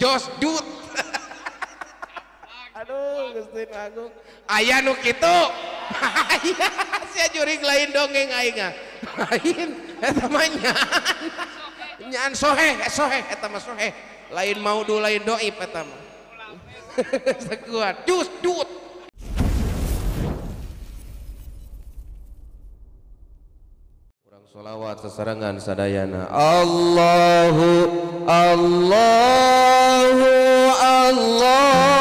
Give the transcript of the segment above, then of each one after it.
Jos dut. Aduh Gusti Agung. Aya nu kitu. Aya sia jurig lain dongeng aing ah. Lain eta mah nyaan. Nyaan soheh, soheh eta mah soheh. Lain maudu lain doib eta mah. Sekuat jus dut. Urang sholawat sesarengan sadayana. Allahu Allahu Allah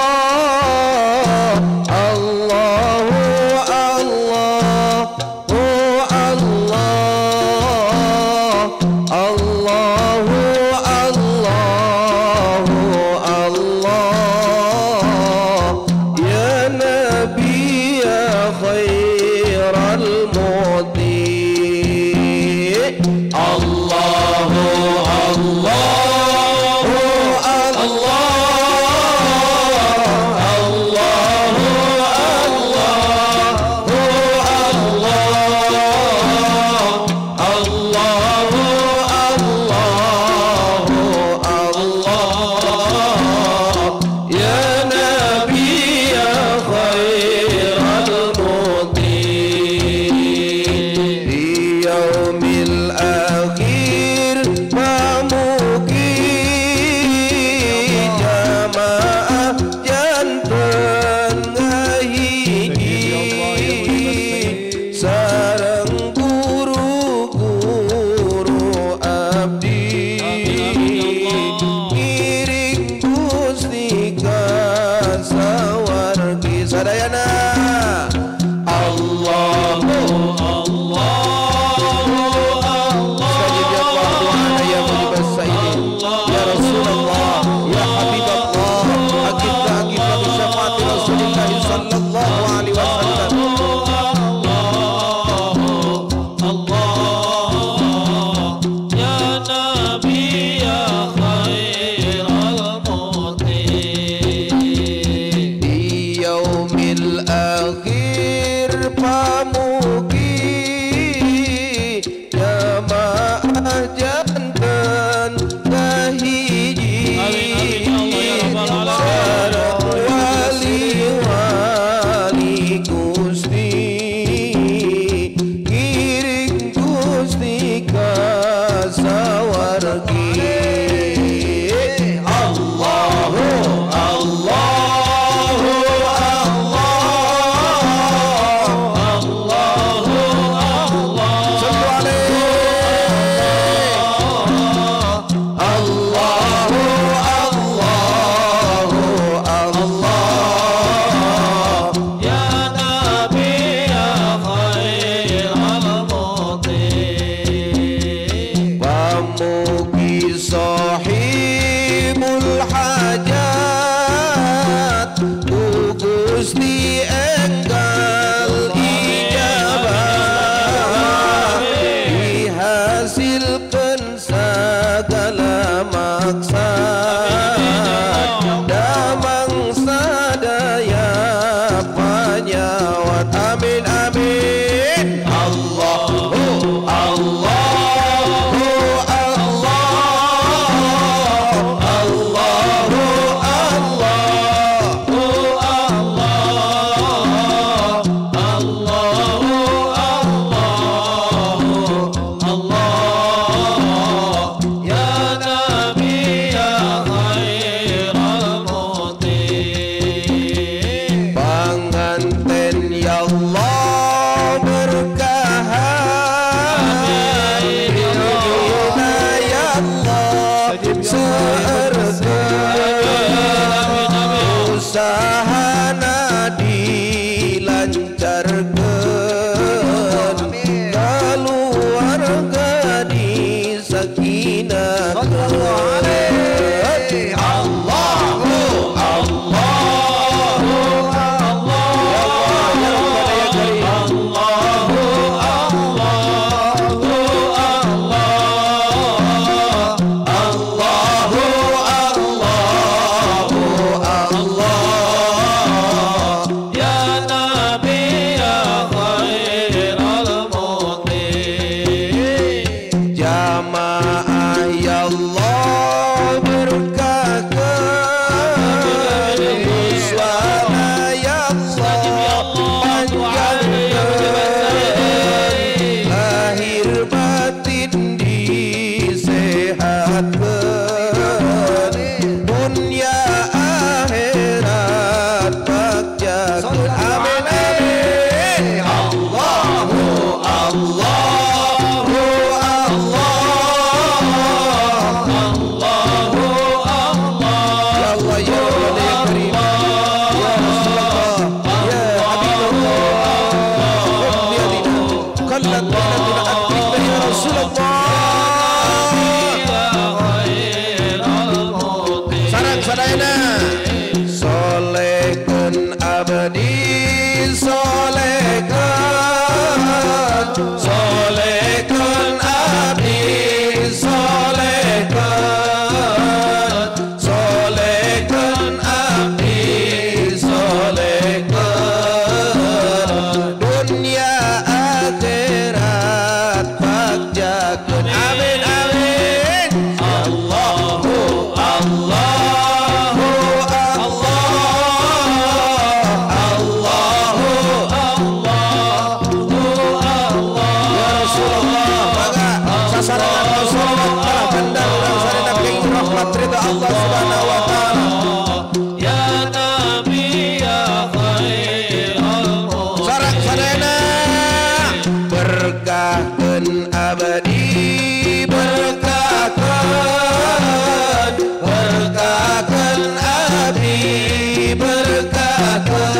Allahu Allahu Allah Allahu Allahu Allah ya Nabi ya khairal muti Allahu Allahu Allah Allahu Allahu Allah Allahu Allahu Allah ya Nabi ya khairal muti di yaumil akhir pamuki jamaah janten ngahiji sareng guru-guru abdi ngiring Gusti ka sawargi sadayana Allahu Allahu Allah Sajid ya Allah doana ya mujibas sayyidin ya Rasulullah ya Habiballah akidna akidna bi syafaati Rasulillah sallallahu alaihi wasallam Allah ya Nabi ya khairal muti di yaumil akhir pamuki jamaah janten kahiji Amin amin ya Allah ya Rabbal alamin. Sareng wali-wali Gusti ngiring Gusti ka sawargi Allahu Allahu Allah Allahu Allah Sallu alaihi Allahu Allahu Allah ya Nabi ya khairal muti Pamugi sahibul hajat ku Gusti enggal ijabah dihasilkan segala maksad damang sadaya panyawat amin amin Allahu Allahu Allah Allahu Allah Allah Allahu Allahu Allah ya Nabi ya khairal muti Panganten ya Allah berkahan Amin ya Allah. Ya Allah Amin amin. Usahana dilancarkan keluarga disakinahkan Allahu Allahu Allah Ya Allah ya Rabbana ya Karim Allahu Allahu Allah Allahu Allah Subhanahu wa taala. Ya Nabi ya khairul sareng sadayana berkahkeun abadi, berkahkeun, berkahkeun abdi, berkahkeun,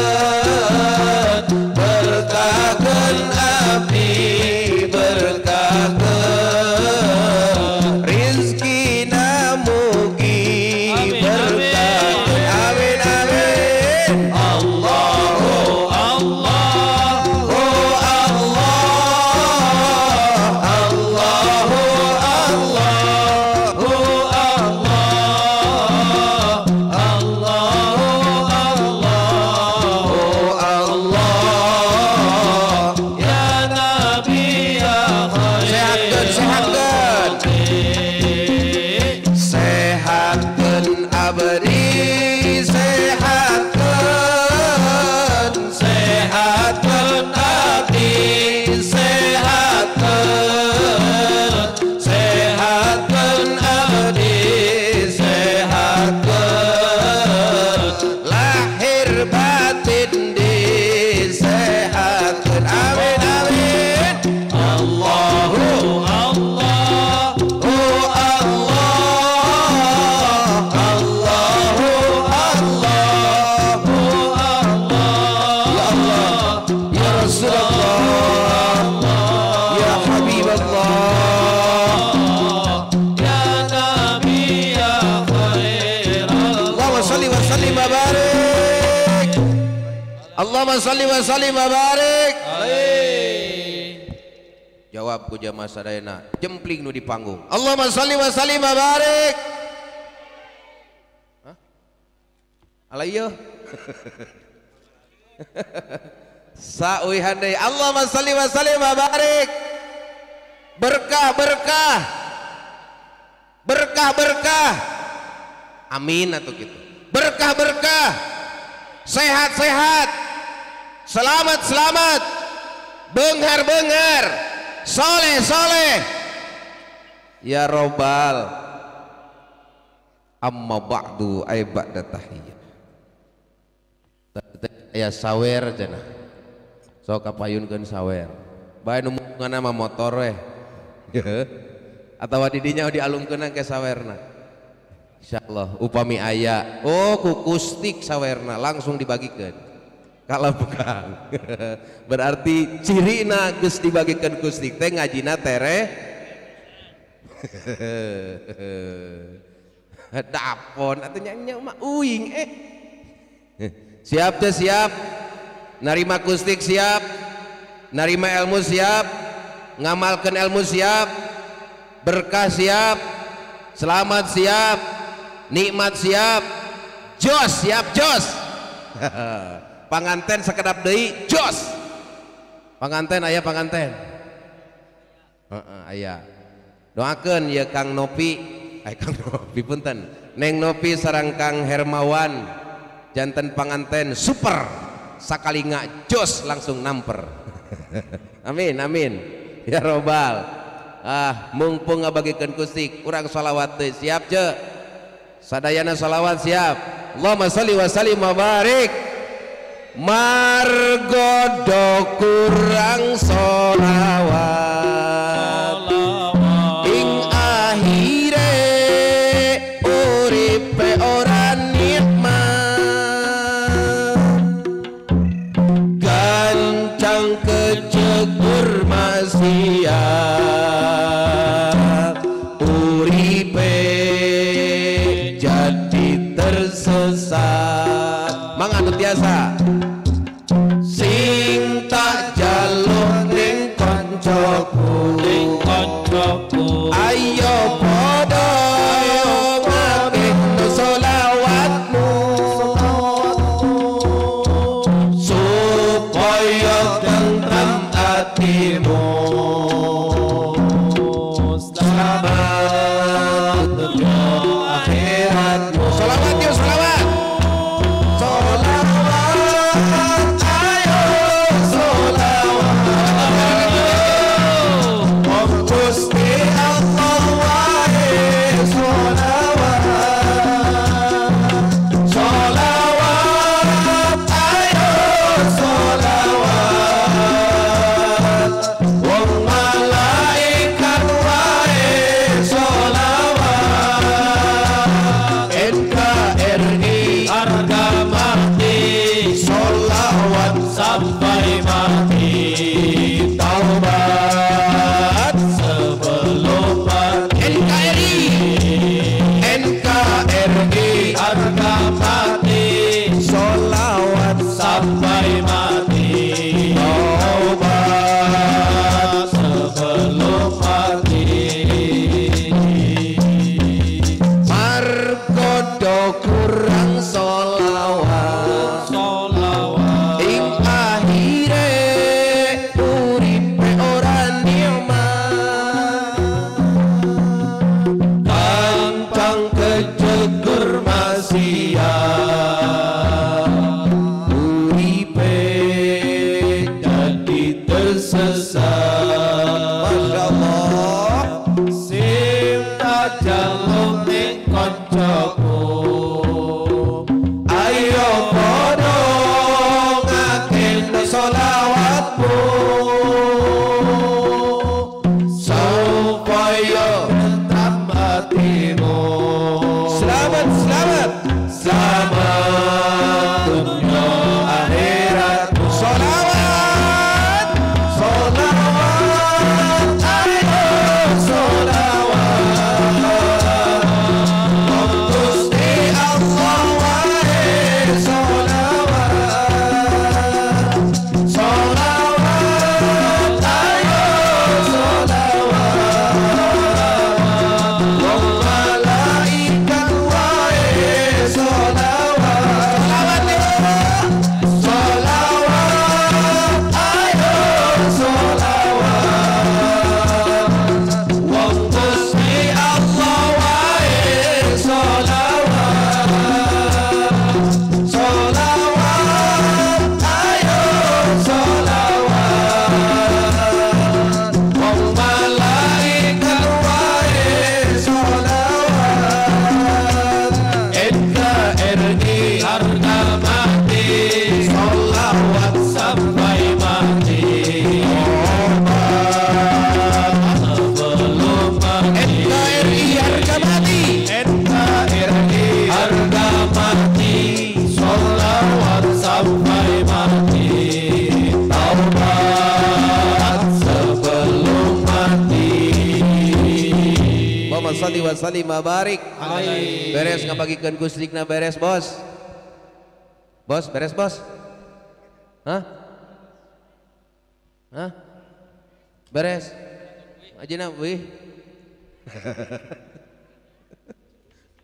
berkahkeun abdi, berkahkeun rizkina mugi berkahkeun. Amin amin. Allahu Allah Allah Allahu Allahu Allah Allahu Allah Allah. Ya Nabi ya Sehatkeun, sehatkeun, sehatkeun abdi, sehatkeun, sehatkeun abdi, sehatkeun, sehatkeun abdi, sehatkeun lahir batin disehatkeun. Amin amin. Allahu Allah Oh Allah Allahu Allah Allah Ya Allah ya Rasulullah ya Habiballah Ya Nabi ya khairul Allahumma salli wa sallim wa barik. Allahumma salli wa sallim wa barik. Jawab ku jamaah sadayana, jempling nu di panggung. Allahumma salli wa sallim wa barik. Hah? Ala ieu. Sauihan deui. Allahumma salli wa sallim wa barik. Berkah berkah. Berkah berkah. Amin atau gitu. Berkah berkah. Sehat sehat. Selamat selamat. Benghar benghar. Soleh soleh. Ya robbal. Amma ba'du ay ba'da tahiyyah. Ya sawer cenah. Sok kapayunkeun sawer. Bae nu mungana mah motor weh. Atawa di dinya dialungkeun ke sawerna. Insyaallah upami aya, oh ku kustik sawerna langsung dibagikeun. Kalau bukan berarti cirina geus dibagikeun kustik teh ngajina tereh dapon atuh nya mah uing eh. Siap teh siap. Narima kustik siap. Narima ilmu siap. Ngamalkeun ilmu siap. Berkah siap. Selamat siap. Nikmat siap. Jos siap jos. Panganten sekedap deui jos. Panganten aya panganten. Heeh aya. Doakeun ya Kang Nopi, ay Kang Nopi punten. Neng Nopi sareng Kang Hermawan janten panganten super sakalinga jos langsung namper. Amin amin ya robbal. Ah mumpung ngabagikeun kustik urang sholawat teh siap je. Sadayana sholawat siap. Allahumma sholli wa sallim wa barik. Margodo kurang sholawat ing akhire uripe ora nikmat, gancang kecegur maksiat, uripe jadi tersesat. Mang anu tiasa sing tak jaluk ning koncoku, ning koncoku, ayo padha ngakehno selawatmu supaya tentrem atimu, selamat dunya akhiratmu. Selawat yuk, selawat. Selawat. tur maksiat uripe dadi tersesat. Masya Allah. Sing tak jaluk ning kancaku ayo padha ngakeni sholawatmu supaya tentram hatimu. Selamat, selamat, selamat dunia akhiratmu. Sholawat, sholawat, ayo sholawat. Gusti Allah wae sholawat, sholawat, ayo sholawat. Wong malaikat wae sholawat, sholawat, ayo sholawat. Wong Gusti Allah wae sholawat, sholawat, ayo sholawat. Wong malaikat wae sholawat. NKRI harga mati, sholawat sampai mati. Sebelum mati. NKRI harga mati. NKRI harga mati, sholawat sampai mati. Taubat sebelum mati. Allahumma sholli wa sallim wa barik. Alaihi. Beres ngabagikeun kusrikna beres bos. Bos beres bos. Hah? Hah? Beres. Ajina wih.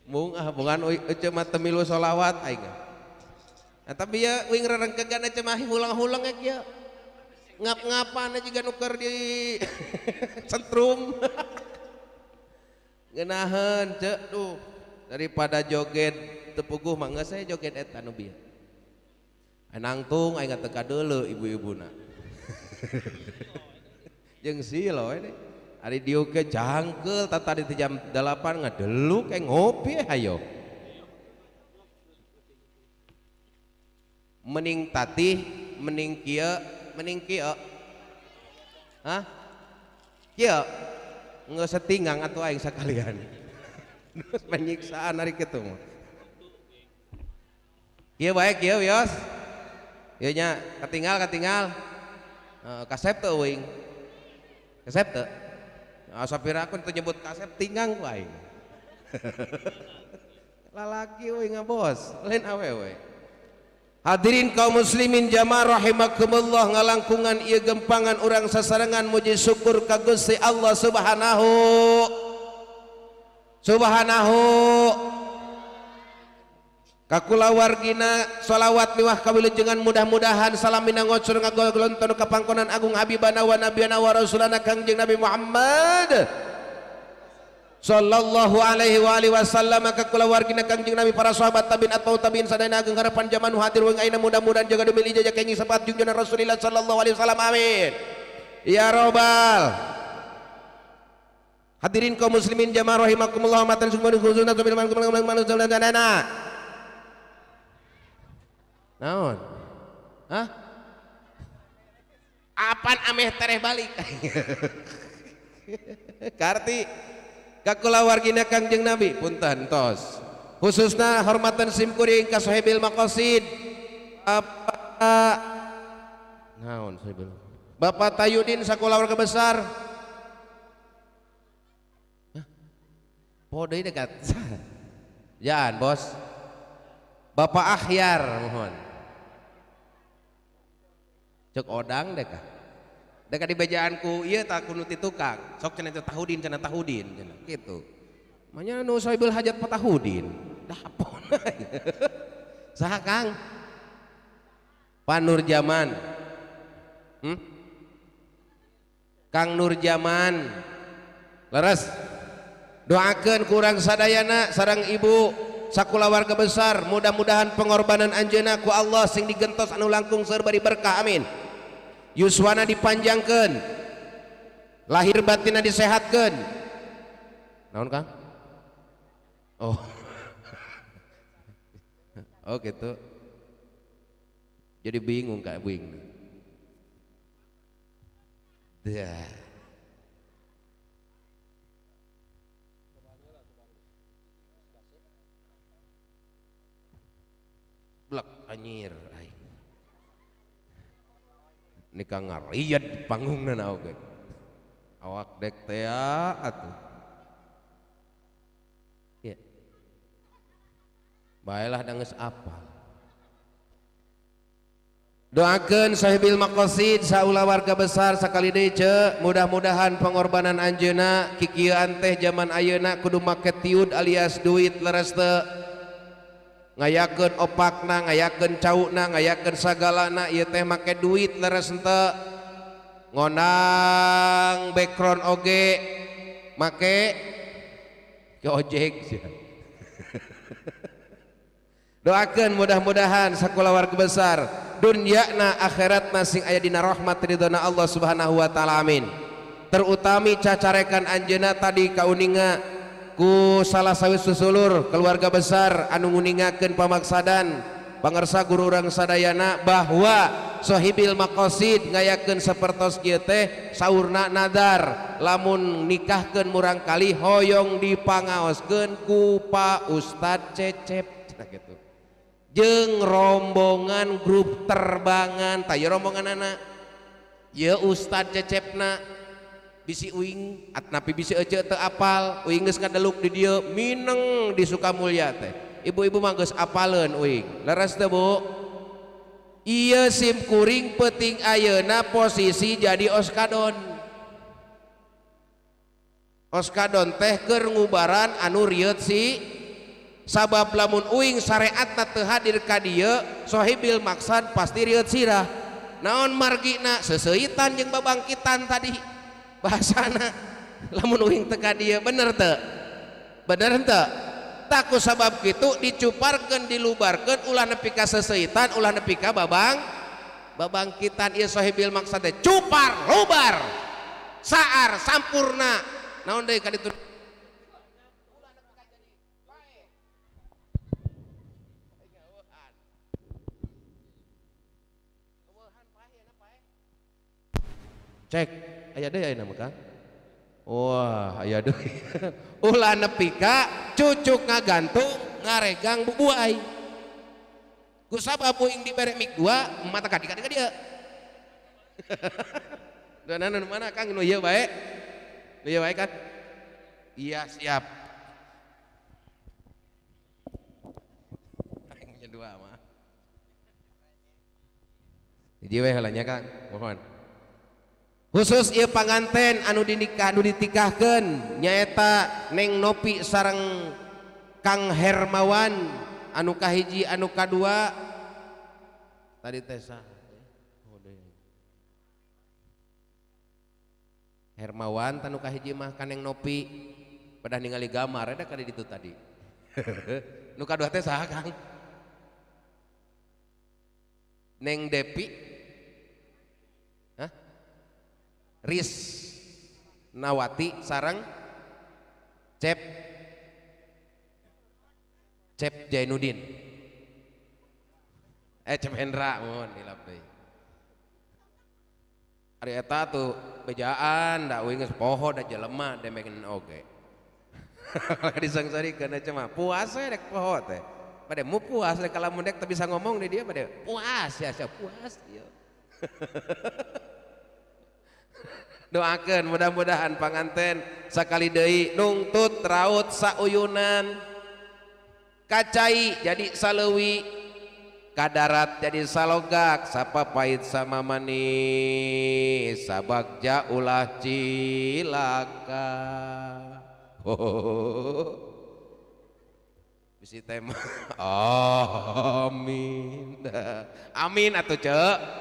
Mung ah bungan ece mah teu milu sholawat aing. Nah, tapi ya wing rerengkegan ece mah hulang-hulang ek ya. Ngap-ngapan juga nuker di sentrum. Ngeunaheun cek duh daripada joget teu puguh mah geus saya joget eta nu bieu. Nangtung aing teu kadeuleu ibu-ibuna. Jeung silo ini. Ari dieu ke jangkeul tadi teh jam 8 ngadeluk aing ngopi hayo. Mending tatih, mending kieu, mending kieu. Hah? Kieu. Nggak setinggang atau aing sekalian. Terus penyiksaan hari kitu mah. Kieu bae kieu wios. Ieu nya katinggal katinggal. Kasep teu euing. Kasep teu? Asa piraku teu nyebut kasep tinggang ku aing. Lalaki euing bos, lain awewe. Hadirin kaum muslimin jamaah rahimakumullah, ngalangkungan ieu gempangan urang sasarengan muji syukur ka Gusti Allah Subhanahu Subhanahu. Kakulawargina sholawat miwah kawilujengan mudah-mudahan salamina ngocor ngagolonton ka pangkonan agung habibana wa nabiyana wa rasulana Kangjeng Nabi Muhammad sallallahu alaihi wa alihi wasallam, kakulawargina Kangjeng Nabi, para sahabat tabiin atau tabiin sadayana ageng harapan zaman hadir wing ayeuna mudah-mudahan jaga demi ijazah kenging sapat junjungan Rasulillah sallallahu alaihi wasallam, amin ya robbal. Hadirin kaum muslimin jamaah rahimakumullah matan sungguh-sungguh naon? Hah? Apan ameh tereh balik? Karti kakulawargina Kangjeng Nabi punten tos. Khususna hormatan simkuring ka sahibil maqasid. Bapak naon sahibil? Bapak Tayudin sakulawarga besar. Hah? Poho deui dekat. Jangan, Bos. Bapak Akhyar mohon. Cek odang deh kah? Deka di bejaanku ieu tak kuno ti tukang. Sok cenah teh tahudin cenah tahudin cenah gitu. Manya nu sahibul hajat patahudin. Dapon. Saha Kang? Pak Nurjaman. Kang Nurjaman. Leres. Doakeun kurang sadayana sareng ibu sakulawarga besar mudah-mudahan pengorbanan anjeunna ku Allah sing digentos anu langkung seueur bari berkah amin. Yuswana dipanjangkeun, lahir batinna disehatkeun. Naon Kang? Oh. Oh gitu. Jadi bingung Kak Wing. Dah. Blek anjir aing. Nikah ngariet panggungna oge. Awak dek teh atuh. Ya. Baelah da geus apal. Doakeun sahibil maqasid saula warga besar sakali deui ce, mudah-mudahan pengorbanan anjeunna kikieuan teh zaman ayeuna kudu make tiud alias duit leres teu ngayakeun opakna, ngayakeun cauna, ngayakeun sagalana ieu teh make duit leres henteu ngondang background oge make ke ojek. Doakeun mudah-mudahan sakulawarga besar dunyana akhiratna sing aya dina rahmat ridhona Allah Subhanahu wa taala amin. Terutami cacarekan anjeunna tadi kauninga ku salah sawis susulur keluarga besar anu nguningakeun pamaksadan pangersa guru urang sadayana bahwa sohibil maqasid ngayakeun sapertos kieu teh saurna nadar lamun nikahkeun murang kali hoyong dipangaoskeun ku Pak Ustad Cecep cenah kitu. Jeung rombongan grup terbangan tah ieu rombonganana ieu Ustad Cecepna bisi uing atnapi bisi ece teu apal uing geus ngadeluk di dieu mineng di Sukamulya teh ibu-ibu mah geus apaleun uing leres teu Bu? Ieu sim kuring peuting ayeuna posisi jadi oskadon. Oskadon teh keur ngubaran anu rieut si sabab lamun uing syariatna teu hadir ka dieu sohibil maksad pasti rieut sirah. Naon margina seuseuitan jeung babangkitan tadi bahasana lamun uing teu ka dieu bener teu? Bener henteu? Taku sabab kitu dicuparkeun dilubarkeun ulah nepi ka seuseuitan ulah nepi ka babangkitan ieu sohibil maksad teh cupar lubar saar sampurna naon deui ka ditu. Cek aya deui ayeuna mah Kang. Wah, aya deui. Ulah nepi ka cucuk ngagantung ngaregang bubuai. Ku sabab uing dibere mik dua mata ka dieu. Duanana nu mana Kang nu ieu bae? Nu ieu bae kan? Iya, siap. Aing nya dua mah. Hiji we heula nya Kang, mohon. Khusus ieu panganten anu dinikah anu ditikahkeun nyaeta Neng Nopi sareng Kang Hermawan anu kahiji anu kadua tadi teh saha? Hermawan tanu kahiji mah ka Neng Nopi pedah ningali gambar ada ka ditu tadi. Nu kadua teh saha Kang? Neng Depi Riz Nawati sareng Cep Cep Jainuddin Cep Hendra mohon hilap deui. Ari eta tuh bejaan da uing geus poho da jelema demekeun oge. Disangsarikeun aja mah puas we rek poho teh. Bade mu puas rek lamun dek teu bisa ngomong di dia bade puas ya sia puas ieu. Doakeun mudah-mudahan panganten sakali deui nungtut raut sauyunan kacai jadi saleuwi kadarat jadi salogak sapa pahit sama manis sabagja ulah cilaka. Oh, bisi tema amin amin atuh cek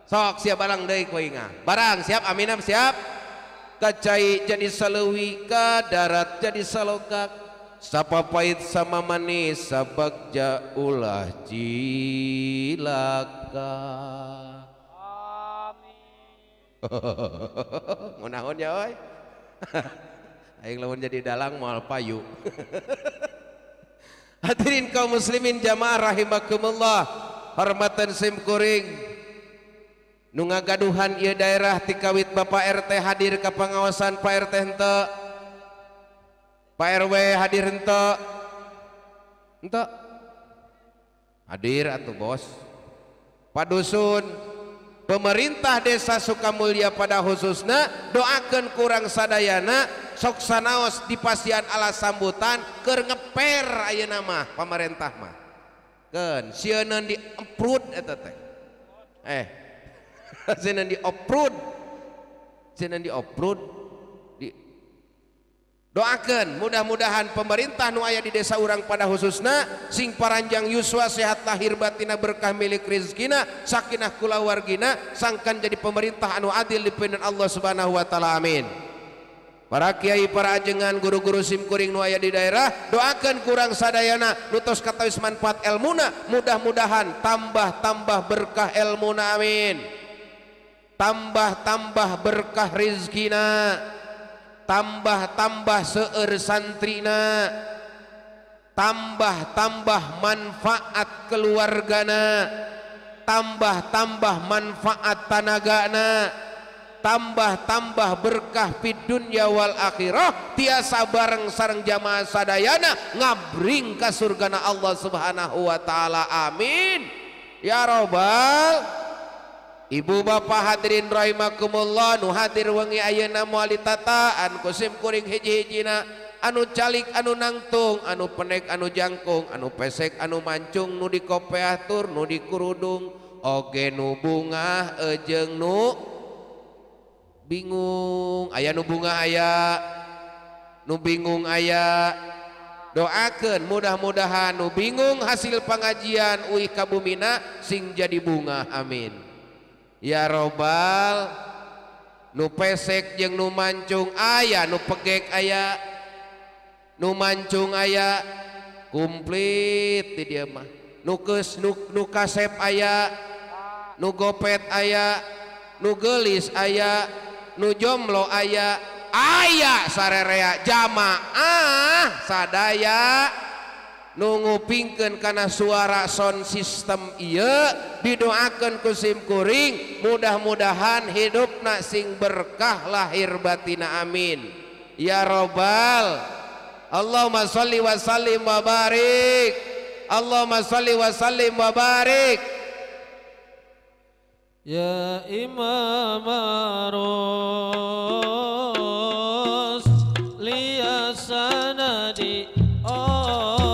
sok siap barang deui ku inga barang siap aminam siap kacai jadi saleuwi kadarat jadi salogak Sapapait sama manis sabagja ulah cilaka. Amin. Ngunaon ya oi. Aing lamun jadi dalang moal payu. Hadirin kaum muslimin jamaah rahimakumullah, hormatan sim kuring. Nu ngagaduhan ieu daerah tikawit Bapak RT hadir ka pangawasan Pak RT henteu. Pak RW hadir henteu. Henteu. Hadir atuh bos. Pak Dusun, pemerintah desa Sukamulya pada khususna doakeun kurang sadayana sok sanaos di pasian ala sambutan keur ngeper ayeuna mah pamarentah mah. Keun sieun di emprut eta teh. Sieun di oprut. Sieun di oprut. Di doakeun mudah-mudahan pemerintah nu aya di desa urang pada khususna sing paranjang yuswa sehat lahir batina berkah milik rizkina sakinah kulawargina sangkan jadi pemerintah anu adil dipimpin Allah Subhanahu wa taala, amin. Para kiai, para ajengan, guru-guru simkuring nu aya di daerah doakeun kurang sadayana nu tos katawis manfaat elmuna mudah-mudahan tambah-tambah berkah elmuna, amin. Tambah-tambah berkah rizkina, tambah-tambah seueur santrina, tambah-tambah manfaat keluargana, tambah-tambah manfaat tanagana, tambah-tambah berkah fid dunya wal akhirah, tiasa bareng sareng jamaah sadayana ngabring ka surgana Allah Subhanahu wa taala, amin ya robbal. Ibu bapak hadirin rahimakumullah nu hadir wengi ayeuna moal ditataan ku sim kuring hiji-hijina anu calik anu nangtung anu penek anu jangkung anu pesek anu mancung nu dikopeah tur nu dikurudung oge nu bungah jeung nu bingung aya nu bungah aya nu bingung aya. Doakeun mudah-mudahan nu bingung hasil pengajian uih ka bumina sing jadi bunga, amin ya robbal. Nu pesek jeung nu mancung aya, nu pegek aya, nu mancung aya, komplit di dieu mah. Nu keus nu kasep aya, nu gopet aya, nu geulis aya, nu jomblo aya, aya sarerea jamaah sadaya nu ngupingkeun kana suara sound system ieu didoakeun ku sim kuring mudah-mudahan hidupna sing berkah lahir batina, amin ya robbal. Allahumma sholli wa sallim wa barik, Allahumma sholli wa sallim wa barik. Ya Imam Arus liya sanadi Oh,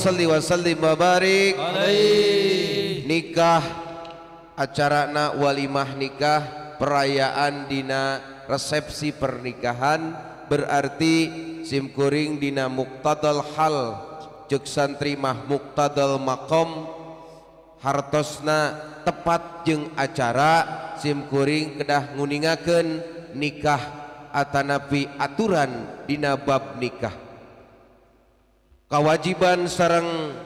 Salli wa sallim wa barik alaihi. Nikah acarana walimah nikah, perayaan dina resepsi pernikahan, berarti simkuring dina muqtadal hal ceuk santri mah muqtadal maqam, hartosna tepat jeung acara simkuring kedah nguningakeun nikah atanapi aturan dina bab nikah. Kawajiban sareng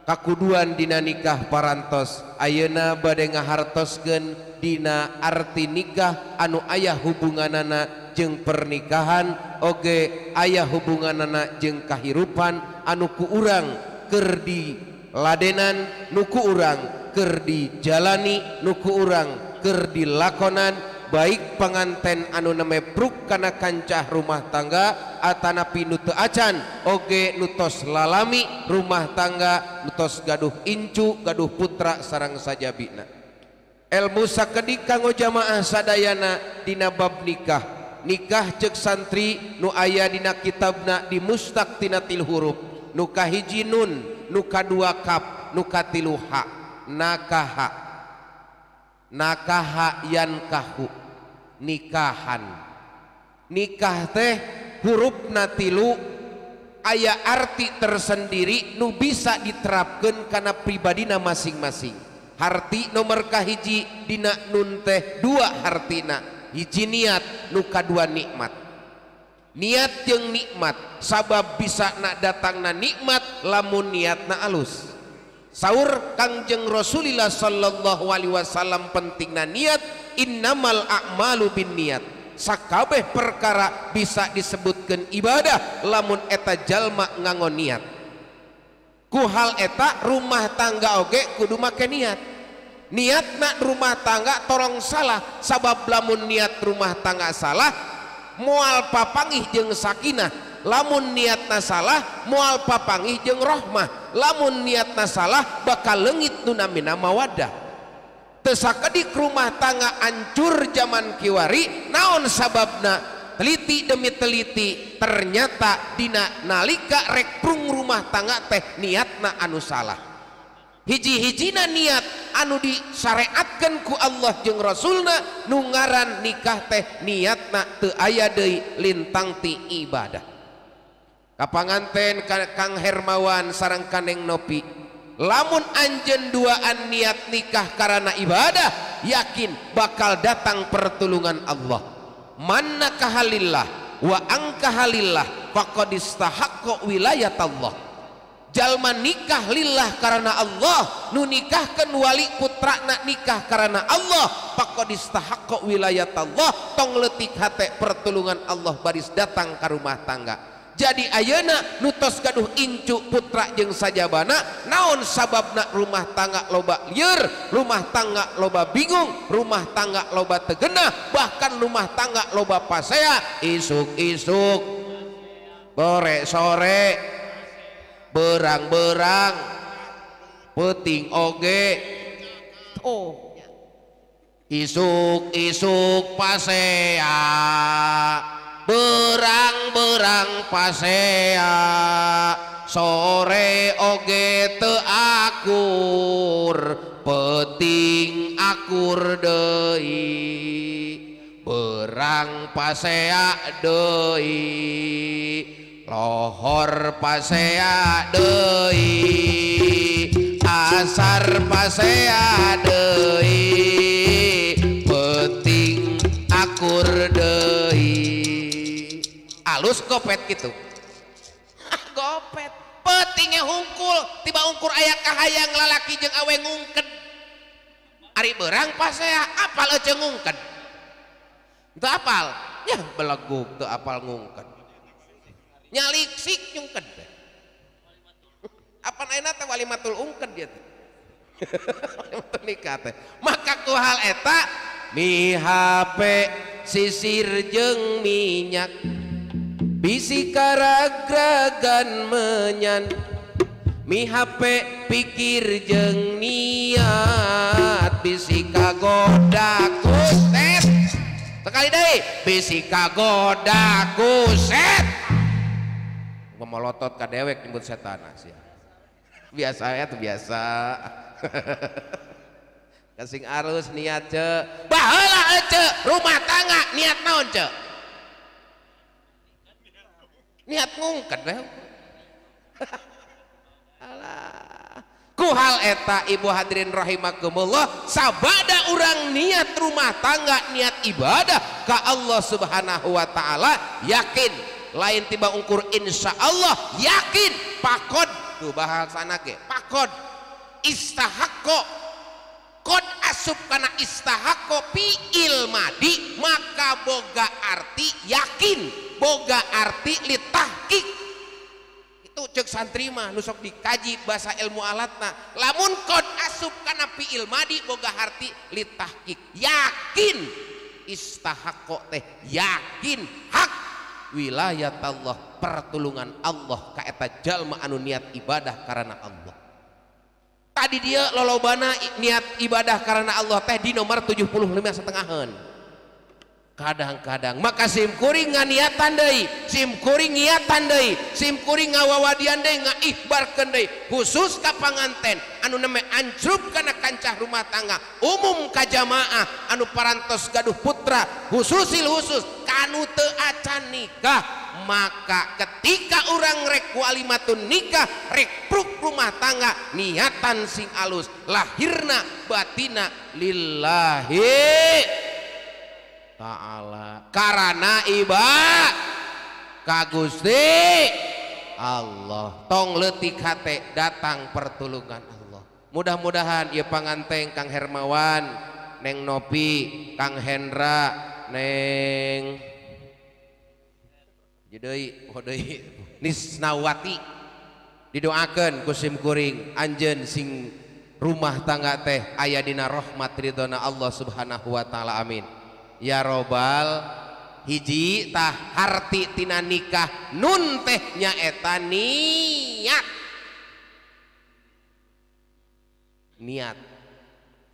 kakuduan dina nikah parantos ayeuna bade ngahartoskeun dina arti nikah anu aya hubunganana jeung pernikahan oge aya hubunganana jeung kahirupan anu ku urang keur diladenan, nu ku urang keur dijalani, nu ku urang keur dilakonan, baik panganten anu nemepruk kana kancah rumah tangga atanapi nu teu acan oge nu tos lalami rumah tangga, nu tos gaduh incu gaduh putra sareng sajabina. Ilmu sakedik kanggo jamaah sadayana dina bab nikah. Nikah ceuk santri nu aya dina kitabna di mustaq tina til huruf, nu kahiji nun, nu kadua kaf, nu katilu ha, nakaha, nakaha yankahu, nikahan. Nikah teh hurufna tilu aya arti tersendiri nu bisa diterapkan kana pribadina masing-masing. Harti nomor kahiji dina nun teh dua hartina, hiji niat, nu kadua nikmat. Niat jeung nikmat sabab bisa nak datangna nikmat lamun niatna alus. Saur Kangjeng Rasulillah sallallahu alaihi wasallam pentingna niat, innamal a'malu binniyat. Sakabeh perkara bisa disebutkan ibadah lamun eta jalma nganggo niat. Ku hal eta rumah tangga oge kudu make niat. Niatna rumah tangga torong salah, sabab lamun niat rumah tangga salah moal papangih jeung sakinah, lamun niatna salah moal papangih jeung rohmah, lamun niatna salah bakal leungit nu namina mawaddah. Teu sakedik rumah tangga ancur zaman kiwari, naon sababna? Teliti demi teliti ternyata dina nalika rek prung rumah tangga teh niatna anu salah. Hiji-hijina niat anu disyariatkeun ku Allah jeung Rasulna nu ngaran nikah teh niatna teu aya deui lintang ti ibadah. Kapanganten Kang Hermawan sareng Kaneng Nopi, lamun anjeun duaan niat nikah karena ibadah, yakin bakal datang pertolongan Allah. Man nakahalillah wa angkahalillah faqad istahaqqa wilayat Allah. Jalma nikah lillah karena Allah, nu nikahkeun wali putrana nikah karena Allah, faqad istahaqqa wilayat Allah. Tong leutik hate pertolongan Allah baris datang ka rumah tangga. Jadi ayeuna nu tos gaduh incu putra jeung sajabana, naon sababna rumah tangga loba lieur, rumah tangga loba bingung, rumah tangga loba tegenah, bahkan rumah tangga loba pasea, isuk-isuk, sore-sore, berang-berang, peuting oge. Oh, isuk-isuk pasea, berang-berang pasea, sore oge teu akur, peuting akur deui, berang pasea deui, lohor pasea deui, asar pasea deui, peuting akur deui. Alus gopet gitu, gopet peutingnya hungkul, tiba ungkur aya kahayang lalaki jeung awe ngungked, ari berang pasea apal ece ngungked, teu apal ya belegug teu apal ngungked, nyaliksik nyungked, apa ayeuna teh walimatul ungked dia teh, walimatul nikah teh. Maka ku hal eta mi HP sisir jeung minyak, bisi karagragan menyan, mi HP pikir jeung niat, bisi kagoda ku set. Sekali deui, bisi kagoda ku set. Ngomolotot ka dewek nyebut setan sia. Biasa ya tuh biasa. Kasing arus niat ce. Baheula ce rumah tangga niat naon ce? Niat ngungked we. Alah. Ku hal eta ibu hadirin rahimakumullah, sabada urang niat rumah tangga, niat ibadah ka Allah Subhanahu wa taala, yakin lain tiba ungkur insya Allah, yakin pakod tuh bahasana ge, pakod istahaqo, kod asup kana istahaqo fi'il madi, maka boga arti yakin, boga arti litahqiq. Itu cek santri mah nu sok dikaji bahasa ilmu alatna, lamun kod asup kana fi'il madi boga arti litahqiq, yakin istahaqo teh yakin hak wilayat Allah, pertulungan Allah ka eta jalma anu niat ibadah karena Allah. Tadi dia lolobana niat ibadah karena Allah teh di nomor 75 setengahan. Kadang-kadang maka sim kuring nganiatan deui, sim kuring niatan deui, sim kuring ngawawadian deui, ngaihbarkeun deui, khusus ka panganten anu neme ancrub kana kancah rumah tangga, umum ka jamaah anu parantos gaduh putra, khususil khusus kanu teu acan nikah. Maka ketika orang rek walimatun nikah, rek pruk rumah tangga, niatan sing alus, lahirna batina lillahi ta'ala, karena iba ka Gusti Allah. Tong leutik hate datang pertulungan Allah. Mudah-mudahan ieu panganteng Kang Hermawan, Neng Nopi, Kang Hendra, Neng deui, oh deui, Nisnawati, didoakeun ku sim kuring anjeun sing rumah tangga teh aya dina rahmat ridhona Allah Subhanahu wa taala, amin ya robbal. Hiji tah harti tina nikah nun teh nyaeta niat, niat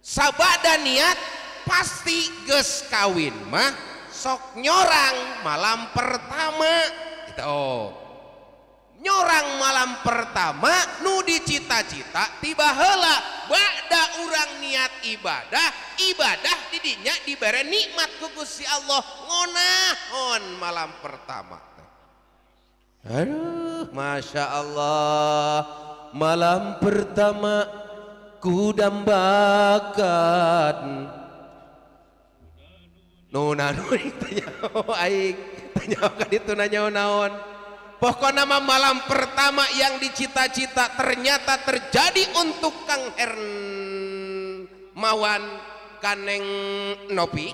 sabada niat pasti geus kawin mah sok nyorang malam pertama gitu. Oh, nyorang malam pertama nu dicita-cita tiba heula ba'da urang niat ibadah, ibadah didinya dibere nikmat ku Gusti Allah ngonahon malam pertama. Aduh, Masya Allah, malam pertama ku dambakan nuna tanya aing tanya ka ditu nanya naon. Pokoknya nama malam pertama yang dicita-cita ternyata terjadi untuk Kang Hermawan Kaneng Nopi.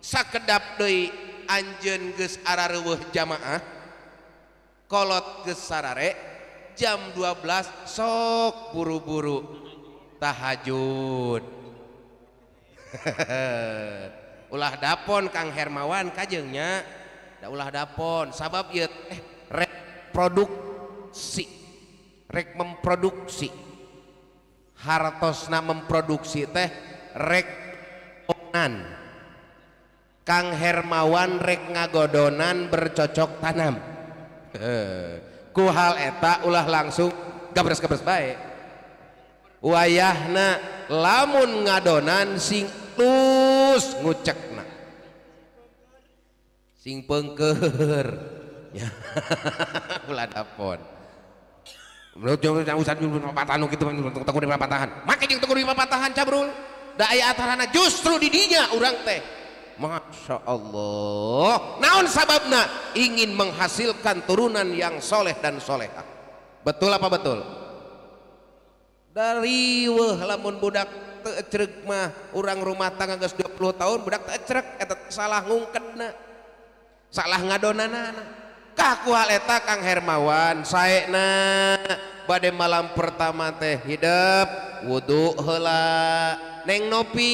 Sakedap deui anjeun geus arareuweuh jamaah, Kolot geus sarare jam 12 sok buru-buru tahajud. Ulah dapon Kang Hermawan kajengnya, da ulah dapon sabab ieu teh reproduksi, rek memproduksi. Hartosna memproduksi teh rek onan. Kang Hermawan rek ngagodonan bercocok tanam. Ku hal eta ulah langsung gabres-gabres bae. Wayahna lamun ngadonan sing lus ngucekna, sing pengker ya. Ulah dapon make jeung teu kudu dipapatahan cabrul da aya atarana justru di dinya urang teh. Masya Allah, naon sababna ingin menghasilkan turunan yang soleh dan soleha. Betul apa betul? Dari weh lamun budak teu ecreg mah urang rumah tangga geus 20 tahun budak teu ecreg eta salah ngungkedna, salah ngadonanana. Kah ku hal eta Kang Hermawan saena bade malam pertama teh hidep wudu heula, Neng Nopi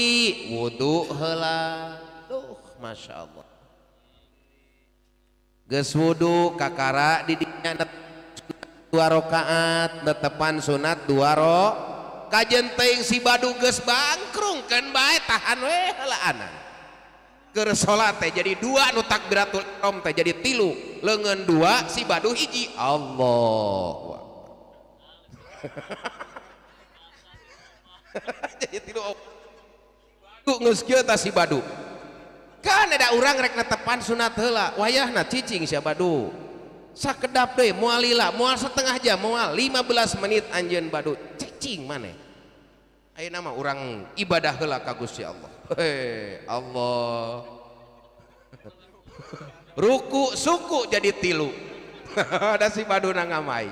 wudu heula. Duh, Masya Allah. Geus wudu kakara di dinya 2 rakaat netepan sunat 2 rakaat. Kajen teuing si badu geus bangkrung keun bae tahan we heulaanan. Keur salat teh jadi 2 nu takbiratul ihram teh jadi 3, leungeun 2 si badu hiji. Allahu akbar. Jadi 3 badu geus kieu tah si badu. Kan ada urang rek netepan sunat heula, wayahna cicing sia badu. Sakedap deui moal lila, moal setengah jam, moal 15 menit anjeun badu cicing maneh. Ayeuna mah urang ibadah heula ka Gusti Allah. Hei Allah. Ruku suku jadi 3. Ada si baduna ngamai.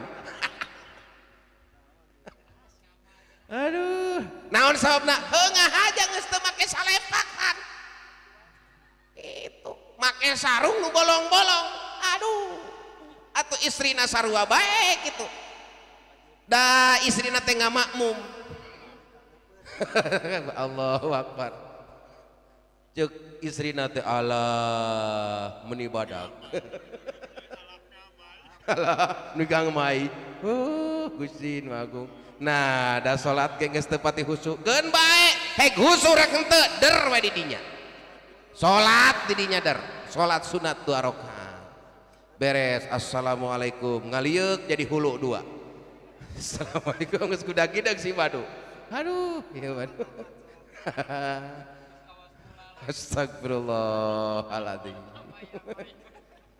Aduh, naon sababna? Heungah aja geus teu make salepakan. Itu make sarung nu bolong-bolong. Aduh. Atau istrina sarua bae gitu. Da istrina teh ngamakmum. Allahu akbar. Ceuk istrina teh alah meni badak. Alah nu gang mai. Gusti nu agung. Nah, da salat ge geus teu pati khusyuk. Keun bae, heg khusyuk rek henteu der we di dinya. Salat di dinya der. Salat sunat 2 rakaat. Beres, assalamualaikum, ngalieuk jadi hulu 2. Assalamualaikum geus kudag-gidag si badu. Aduh, ieu badu. Astagfirullahaladzim.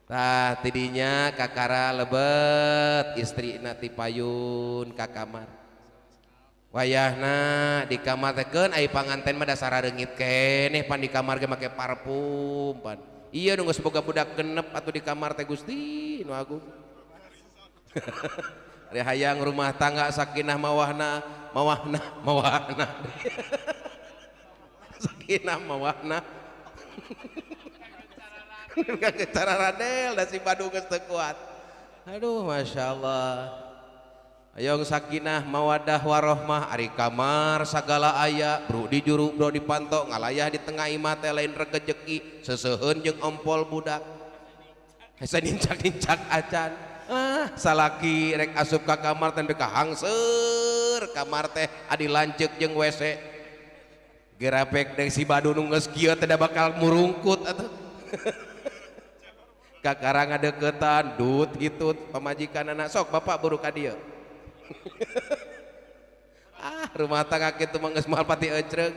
Tah tidinya kakara lebet istrina ti payun ka kamar. Wayahna di kamar teh keun ai panganten mah dasar reungit keneh pan di kamar ge make parfum pan. Iya nu geus boga budak genep atuh di kamar teh Gusti nu agung. Ari hayang rumah tangga sakinah mawahna mawahna mawahna. Sakinah mawahna. Cara radel da si badu geus teu kuat. Aduh Masya Allah. Hayang sakinah mawadah warohmah ari kamar sagala aya bro di juru bro di panto ngalayah di tengah imah teh lain regejeki seseuheun jeung ompol budak. Hese nincak-nincak acan. Ah salaki rek asup ka kamar teh ka hangseur kamar teh adi lanceuk jeung WC. Gerapek deui si badu nu geus kieu teh da bakal murungkut atuh. Kakara ngadeukeutan dut hitut pamajikanana sok bapak buru ka dieu. Ah rumah tangga kitu mah geus moal pati ecreug.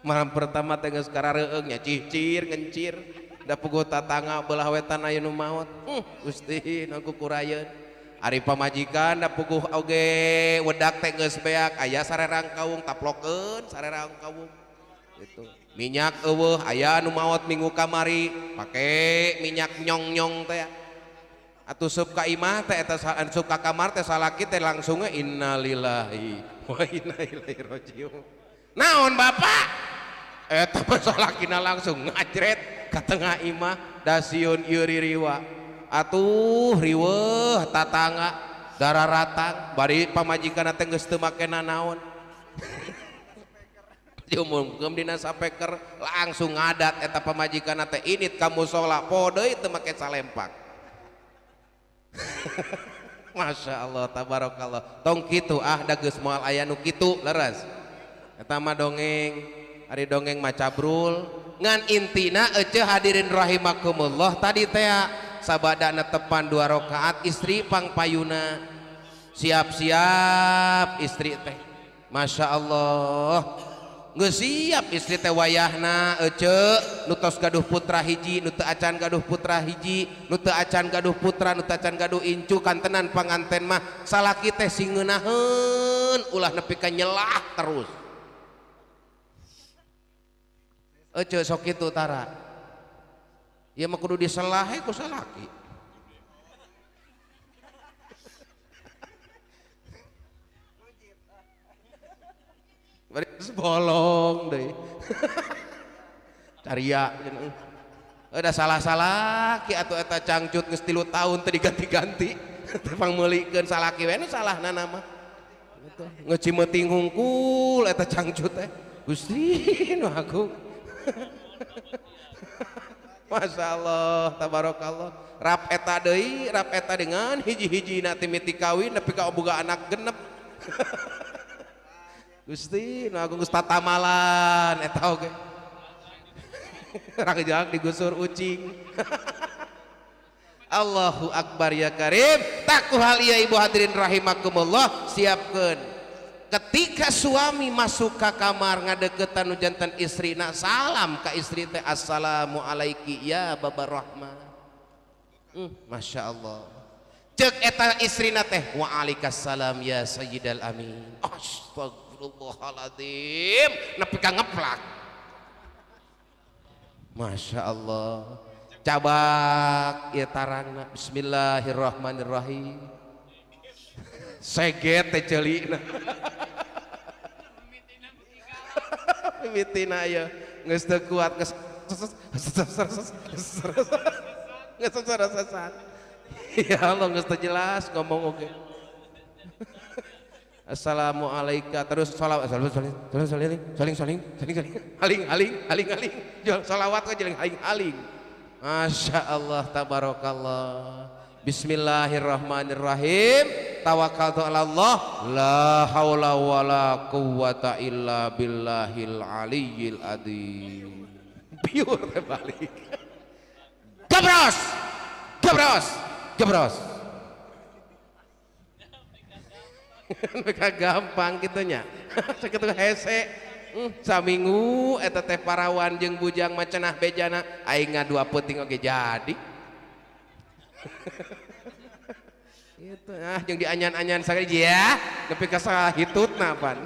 Malam pertama teh geus karareueung nya cicir ngencir da puguh tatangga belah wetan aya nu maot. Gusti nu kukurayeun. Ari pamajikan da puguh oge wedak teh geus beak aya sarerang kawung taplokeun sarerang kawung. Gitu. Minyak eueuh aya nu maot minggu kamari pake minyak nyong-nyong teh. Atuh sup ka imah teh eta sup ka kamar teh salaki teh langsungnya innalillahi wa inna ilaihi rajiun. Naon bapak? Eta salakina langsung ngajret ka tengah imah da sieun ieu ririwa. Atuh riweuh tatangga dararatang bari pamajikanna teh geus teu make nanaon. Diumumkeun dina sapeker langsung ngadat eta pamajikanna teh init ka musala poho deui teu make salempak. Masya Allah tabarakallah. Tong kitu ah da geus moal aya nu kitu leres. Eta mah dongeng, ari dongeng mah cabrul. Ngan intina ece hadirin rahimakumullah tadi teh sabadana tepan 2 rakaat istri pangpayuna. Siap-siap istri teh. Masya Allah. Geus siap istri teh wayahna ece nu tos gaduh putra hiji, nu teu acan gaduh putra hiji, nu teu acan gaduh putra, nu teu acan gaduh incu kantenan panganten mah salaki teh sing ngeunaheun ulah nepi ka nyelah terus. Ece sok kitu tara. Ieu mah kudu diselah we ku salaki. Bari bolong deui. Caria cenah. Udah salah-salah ki atuh eta cangcut geus 3 tahun teu diganti-ganti. Teu pangmeulikeun salaki we nu salahna mah. Gitu. Ngecimeuting hungkul eta cangcut teh. Gusti nu agung. Masya Allah tabarakallah. Rap eta deui, rap eta dengan hiji-hijina timiti kawin nepi ka boga anak genep. Gusti nu agung geus tatamalan eta oge. Rangjang digusur ucing. Allahu akbar ya karim. Taku hal ieu ibu hadirin rahimakumullah, siapkeun. Ketika suami masuk ke kamar ngadeukeutan nu janten istrina, salam ka istri teh assalamu alaiki ya baba rahmah. Masya Allah. Cek eta istrina teh waalaikumsalam ya sayyidal amin. Astagfirullahaladzim, nepi ka ngeplak. Masya Allah. Cabak ieu tarangna bismillahirrahmanirrahim. Seget teh ceulina. Mimitina ieu geus teu kuat geus geus sesat. Ya Allah geus teu jelas ngomong oge. Assalamualaikum terus sholawat saling saling saling saling saling haling haling haling haling sholawat kok jeling haling haling. Masya Allah tabarakallah. Bismillahirrahmanirrahim. Tawakkaltu ala Allah la haula wala quwata illa billahil aliyyil adzim. Biur teh balik. Gabros gabros gabros. Mereka gampang gitunya. Sakitu hese. Saminggu eta teh parawan jeung bujang macenah bejana aing ngadua peuting oge jadi. Gitu ah jeung dianyan-anyan sakali ya nepi ka sahitutna pan.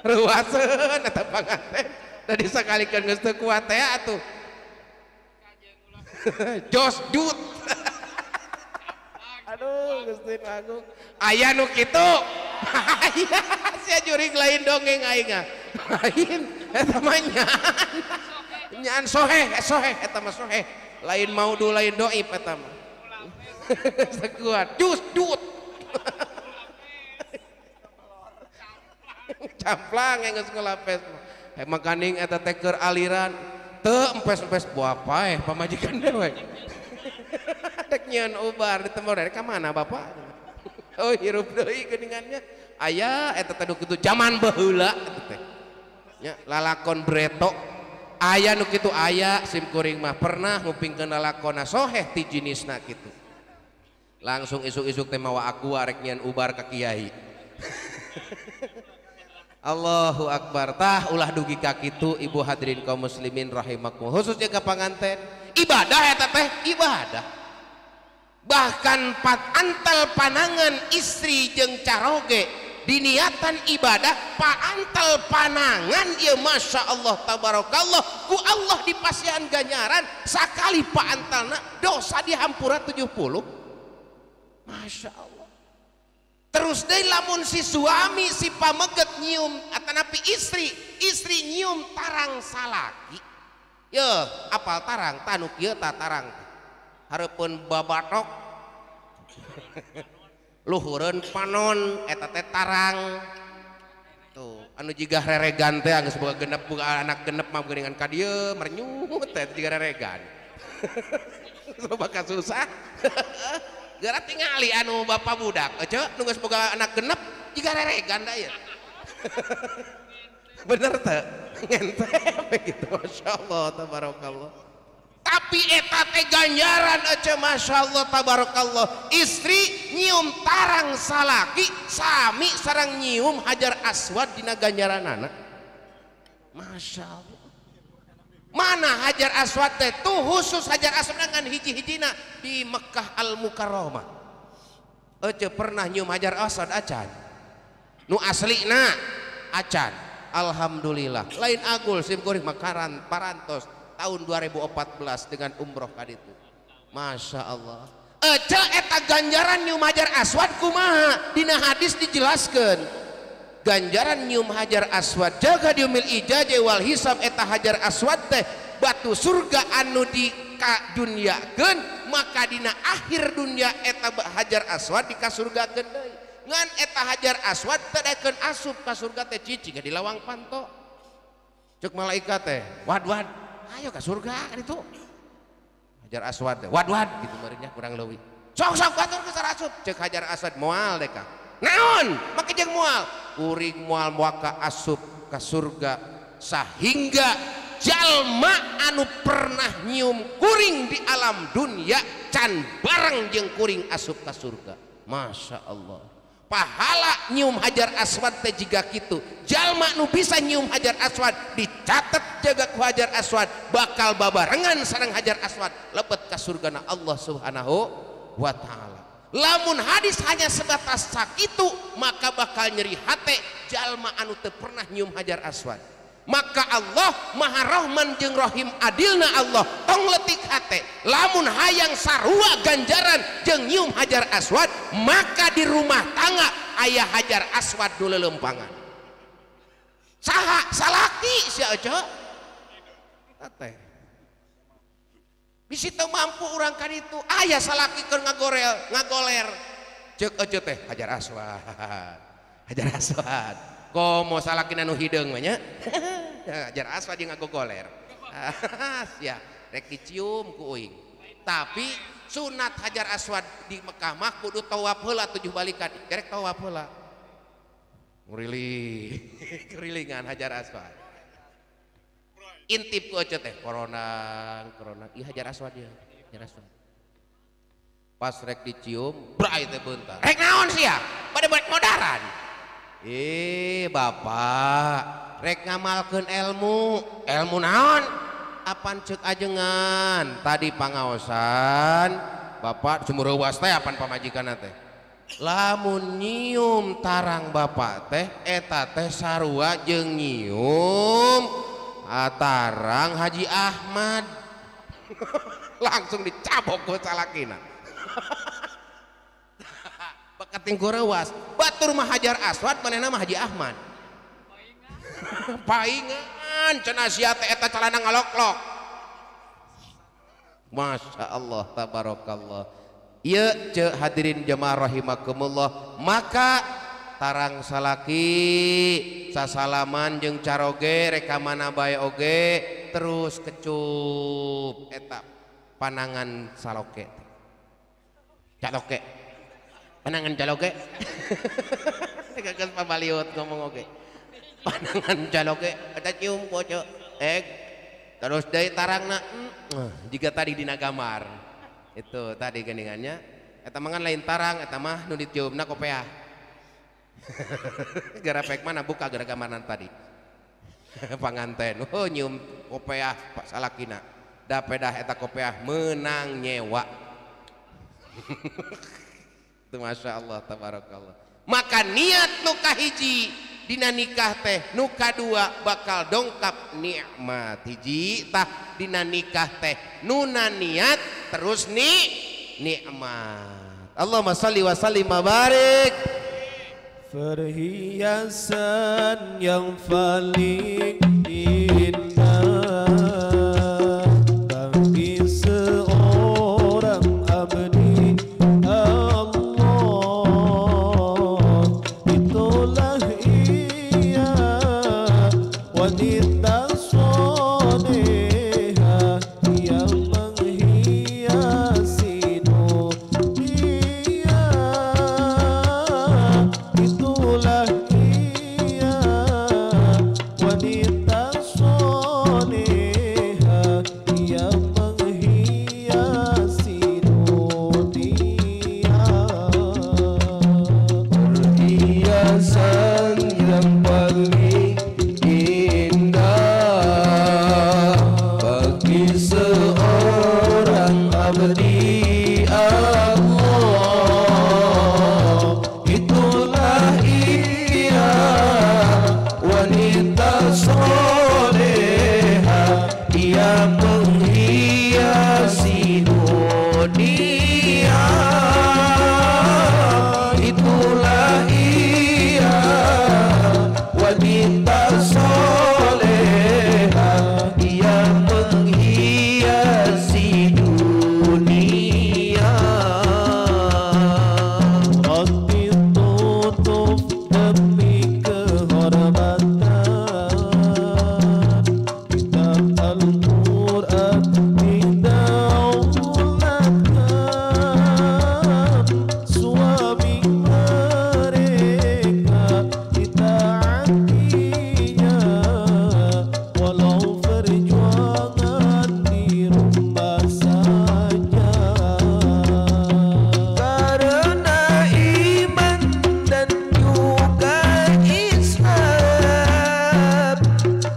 Ruaseun eta panganten. Tadi sakalikeun geus teu kuat teh atuh. Jos dut. Aduh Gusti Agung. Aya nu kitu. Aya sia jurig lain dongeng aing ah. Lain eta mah nyaan. Nyaan soheh, soheh eta mah soheh. Lain maudu lain doib eta mah. Sekuat jus dut. Camplang geus ngelapes mah. Makaning eta teh keur aliran teu empes-empes buah paeh pamajikan dewek. Dek nyieun ubar ditemu dari ka mana bapak? Oh hirup deui geuningannya. Aya eta teh nu kitu jaman baheula eta teh. Nya lalakon bretok aya nu kitu aya sim kuring mah pernah ngupingkeun lalakonna soheh ti jinisna kitu. Langsung isuk-isuk teh mawa aku arek nyieun ubar ka kiai. Allahu akbar. Tah ulah dugi ka kitu ibu hadirin kaum muslimin rahimakumullah, khususnya ka panganten. Ibadah eta teh ibadah. Bahkan pat antal panangan istri jeung caroge diniatan ibadah paantal panangan ieu Masya Allah tabarakallah ku Allah dipasihan ganjaran sakali paantalna dosa dihampura 70. Masya Allah. Terus deui lamun si suami si pameget nyium atanapi istri, istri nyium tarang salaki Yeuh, apal tarang tanu kieu ta tarang. Hareupeun babatok. Luhureun panon eta teh tarang. Tuh, anu jiga reregan teh geus boga genep boga anak genep mah geuningan ka dieu mernyut teh jiga reregan. Loba kasusah. Geura tingali anu bapak budak ece nu geus boga anak genep jiga reregan da ieu. Bener teh? Ngente begitu masyaallah tabarakallah. Tapi eta teh ganjaran ece masyaallah tabarakallah. Istri nyium tarang salaki sami sareng nyium hajar aswad dina ganjaranana. Masyaallah. Mana hajar aswad teh tuh khusus hajar aswad ngan hiji-hijina di Mekah Al Mukarramah. Ece pernah nyium hajar aswad acan? Nu aslina acan. Alhamdulillah. Lain agul sim kuring makaran parantos tahun 2014 dengan umroh kaditu. Masya Allah. Ece eta ganjaran nyium hajar aswad kumaha? Dina hadis dijelaskan. Ganjaran nyium hajar aswad jaga diumil ijaje wal hisab eta hajar aswad teh batu surga anu di ka dunyakeun maka dina akhir dunya eta hajar aswad di kasurgakeun deui. Ngan eta hajar aswad teh daekeun asup ka surga teh cicing di lawang panto. Cek malaikat teh wad wad ayo ka surga ditu. Hajar aswad teh wad wad gitu meureunnya kurang leuwih. Sok sok batur geus asup cek hajar aswad moal deh ka. Naon make jeung moal kuring moal muaka asup ka surga sahingga jalma anu pernah nyium kuring di alam dunia can bareng jeung kuring asup ka surga. Masya Allah. Pahala nyium hajar aswad teh jiga kitu. Jalma nu bisa nyium hajar aswad dicatet jaga ku hajar aswad bakal babarengan sareng hajar aswad lebet ka surgana Allah Subhanahu wa taala. Lamun hadis hanya sebatas sakitu maka bakal nyeri hate jalma anu teu pernah nyium hajar aswad. Maka Allah Maha Rahman jeung Rahim adilna Allah tong letik hate. Lamun hayang sarua ganjaran jeung nyium hajar aswad maka di rumah tangga aya hajar aswad nu leuleumpangan. Saha salaki sia ece? Teh. Bisi teu mampu urang ka ditu aya salaki keur ngagorel ngagoler ceuk ece teh hajar aswad hajar aswad komo salakina nu hideung mah nya hajar aswad jeung ngagogoler sia rek dicium ku uing. Tapi sunat hajar aswad di Mekah mah kudu tawaf heula 7 balikan rek tawaf heula nguriling kerilingan hajar aswad. Intip ku ece teh corona corona ieu hajar aswad ieu hajar aswad pas rek dicium bray teh beuntar rek naon sia pada rek modaran bapak rek ngamalkeun ilmu ilmu naon apan ceuk ajengan tadi pangaosan bapak sumureuwas teh apan pamajikanna teh lamun nyium tarang bapak teh eta teh sarua jeung nyium tarang Haji Ahmad. Langsung dicabok ku salakina. Bakating kurewas batur mah hajar aswad manehna mah Haji Ahmad. Paingan cenah sia teh eta calana ngaloklok. Masya Allah tabarakallah. Ieu ce hadirin jemaah rahimakumullah maka tarang salaki sasalaman jeung caroge rek ka mana bae oge terus kecup eta panangan saloke caloke panangan caloke geus pabaliut ngomong oge panangan caloke eta cium poco terus deui tarangna jika tadi dina gambar itu tadi geuningannya eta mah lain tarang eta mah nu diciumna kopeah. Gara pek mana buka gara gambaran tadi panganten oh nyium kopeah pak salakina da pedah eta kopeah menang nyewa. Itu masya Allah tabarakallah. Maka niat nu kahiji dina nikah teh nu kadua bakal dongkap nikmat hiji tah dina nikah teh nuna niat terus ni nikmat. Allahumma sholli wa sallim wa barik. Perhiasan yang paling indah. Itulah ia wanita soleha, ia menghiasi dunia. Roti tutup demi kehormatan, kitab Al-Quran didaulatkan, suami mereka ditaatinya, walau perjuangan di rumah saja. Karena iman dan juga Islam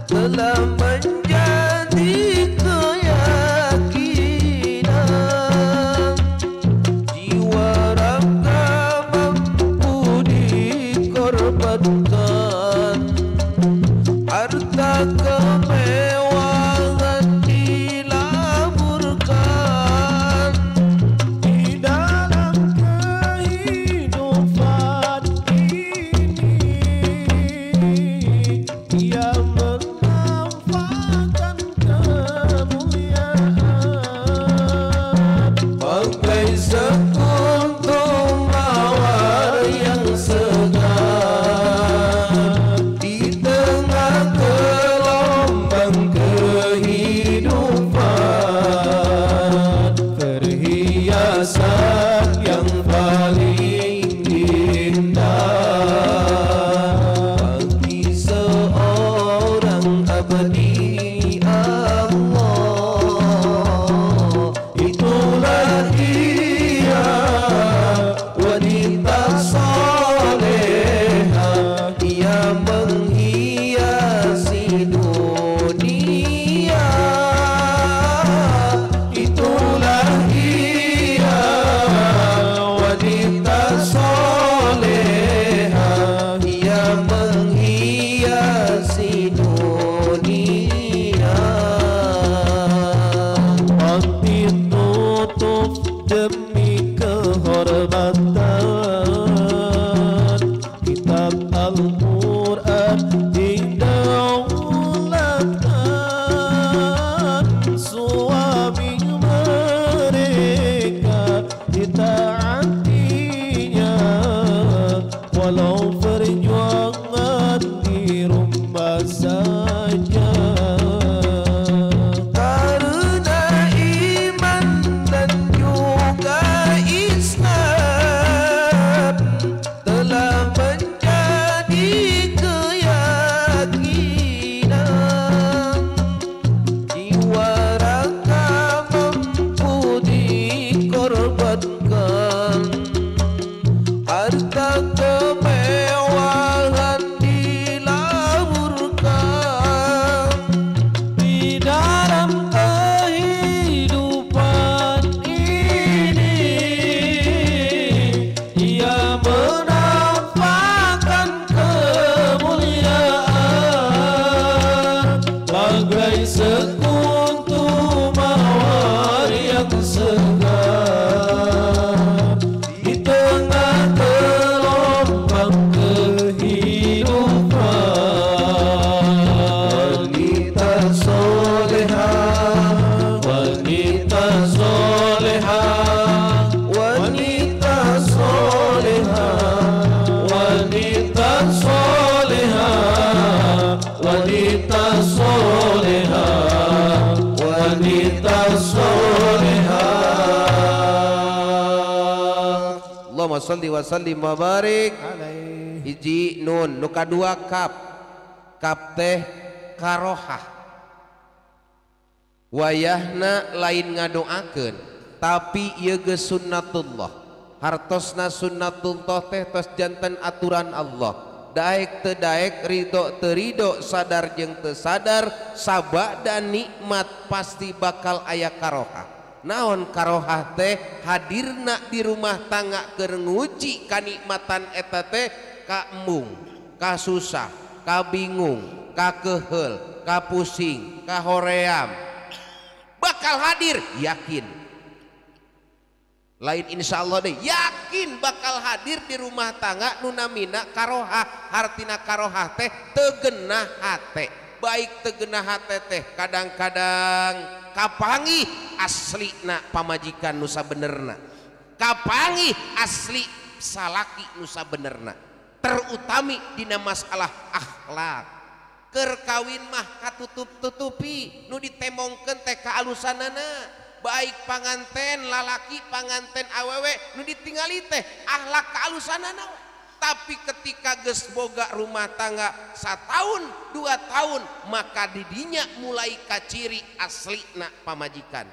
telah menjadi keyakinan, jiwa raga mampu dikorbankan, harta kemewahan dilaburkan. Di dalam kehidupan ini, ia menampakkan kemuliaan. Bagai sekuntum mawar yang segar di tengah gelombang kehidupan, Perhiasan yang paling indah bagi seorang abdi Allah. Itulah ia wanita soleha, ia menghiasi dunia. Itulah ia wanita soleha, ia menghiasi dunia. Roti tutup demi kehormatan, kitab Al-Quran didaulatkan, suami mereka ditaatinya, walau perjuangan di rumah saja. Karena iman dan juga Islam telah menjadi keyakinan, jiwa raga mampu dikorbankan, harta kemewahan dilaburkan. Di dalam kehidupan ini, ia menampakkan kemuliaan, bagai sekuntum mawar yang segar di tengah gelombang kehidupan. Wanita soleha, Wanita soleha, wanita soleha, wanita soleha, wanita soleha, wanita soleha. Allahumma sholli wa sallim wa barik. Hiji nun, nu kadua kap. Kap teh karohah. Wayahna lain ngadoakeun, tapi ieu geus sunnatullah. Hartosna sunnatullah teh tos janten aturan Allah. Daek teu daek, ridho teu ridho, sadar jeung teu sadar, sabada nikmat pasti bakal aya karohah. Naon karohah teh hadirna di rumah tangga keur nguji kanikmatan eta teh ka embung, ka susah, ka bingung, ka keheul, ka pusing, ka hoream. Bakal hadir, yakin. Lain insya Allah deh, yakin bakal hadir di rumah tangga nu namina karohah. Hartina karohah teh tegenah hate. Baik tegenah hate teh kadang-kadang kapanggih aslina pamajikan nu sabenerna, kapanggih asli salaki nu sabenerna, terutami dina masalah akhlak. Keur kawin mah katutup-tutupi, nu ditemongkeun teh kaalusanana. Baik panganten lalaki panganten awewe nu ditingali teh akhlak kaalusanana. Tapi ketika geus boga rumah tangga 1 tahun 2 tahun, maka didinya mulai kaciri aslina pamajikan,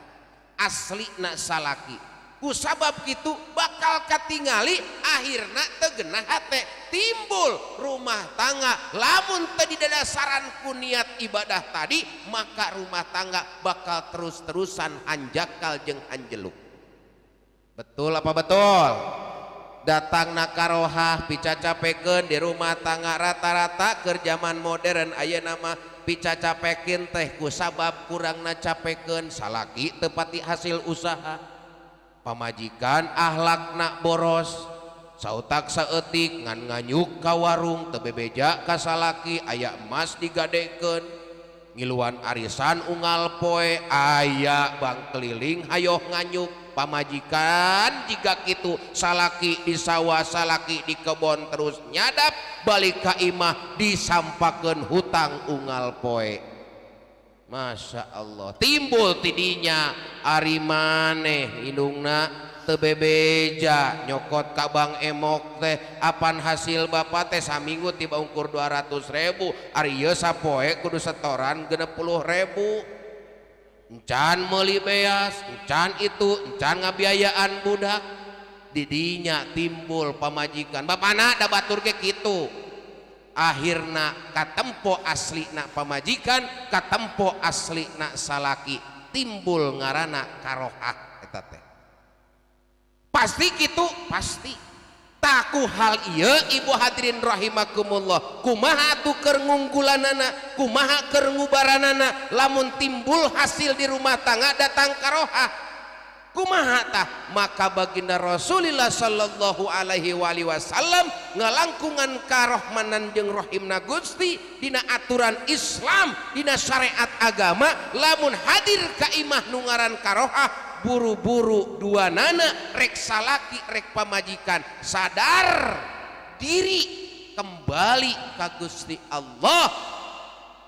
aslina salaki. Kusabab kitu bakal katingali akhirna teu genah hate, timbul rumah tangga. Lamun teu didadasaran ku niat ibadah tadi, maka rumah tangga bakal terus-terusan hanjakal jeung hanjeluk. Betul apa betul? Datang nakarohah picacapekeun di rumah tangga rata-rata keur zaman modern ayeuna mah picacapekeun teh kusabab kurangna capekeun. Salaki teu pati hasil usaha, pamajikan ahlakna boros, sautak saeutik ngan nganyuk ka warung, teu bebeja ka salaki, aya emas digadekeun, ngiluan arisan unggal poe, aya bang keliling hayoh nganyuk. Pamajikan jika kitu, salaki di sawah, salaki di kebon, terus nyadap balik ka imah disampakeun hutang unggal poe. Masya Allah, timbul tidinya ari maneh indungna teu bebeja nyokot ka Bang Emok teh, apan hasil bapak teh saminggu tiba ungkur 200.000, ari ieu sapoe kudu setoran 60.000, encan meuli beas, encan itu, encan ngabiayaan budak. Didinya timbul pamajikan bapana da batur ge kitu. Akhirna katempo aslina pamajikan, katempo aslina salaki, timbul ngarana karohah eta teh. Pasti kitu, pasti. Taku hal ieu ibu hadirin rahimakumullah, kumaha atuh keur ngunggulanana, kumaha keur ngubaranana lamun timbul hasil di rumah tangga datang karohah, kumaha tah? Maka baginda Rasulullah sallallahu alaihi wasallam ngalangkungan karohmanan jeung rohimna Gusti dina aturan Islam, dina syariat agama, lamun hadir ka imah nu ngaran karohah, buru-buru dua nana, rek salaki rek pamajikan, sadar diri kembali ka Gusti Allah,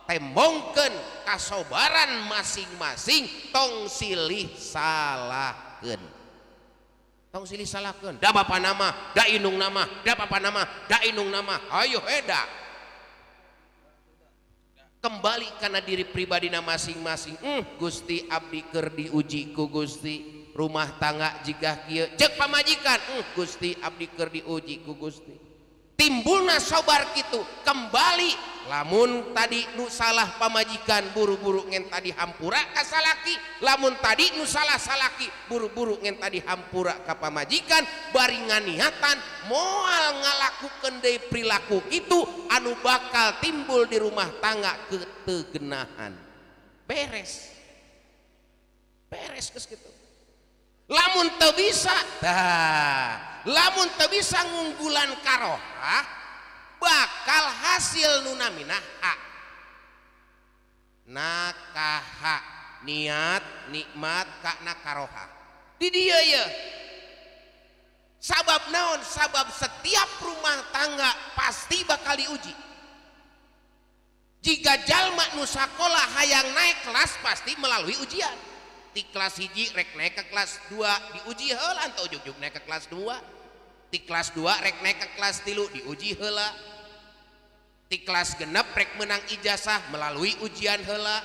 tembongkeun kasobaran masing-masing, tong silih salahkeun, tong silih salahkeun. Da bapa nama, da indung nama, da bapa nama, da indung nama, ayo eda kembali karena diri pribadina masing-masing. Gusti abdi keur diuji ku Gusti rumah tangga jika kieu, cek pamajikan, Gusti abdi keur diuji ku Gusti. Timbulna sobar kitu kembali. Lamun tadi nu salah pamajikan, buru-buru ngen tadi hampura ka salaki. Lamun tadi nu salah salaki, buru-buru ngen tadi hampura ka pamajikan, bari nganiatan moal ngalakukeun deui perilaku kitu anu bakal timbul di rumah tangga ketegenahan. Beres, beres geus kitu. Lamun teu bisa tah, lamun teu bisa ngunggulan karohah, bakal hasil nu namina ha nakaha, niat nikmat kana karohah di dieu ye. Sabab naon? Sabab setiap rumah tangga pasti bakal diuji. Jika jalma nu sakola hayang naik kelas pasti melalui ujian. Di kelas 1 rek naik ke kelas 2 diuji heula, atau ujug-ujug naik ke kelas 2. Di kelas 2 rek naik ke kelas 3 diuji heula. Di kelas 6 rek menang ijazah melalui ujian heula.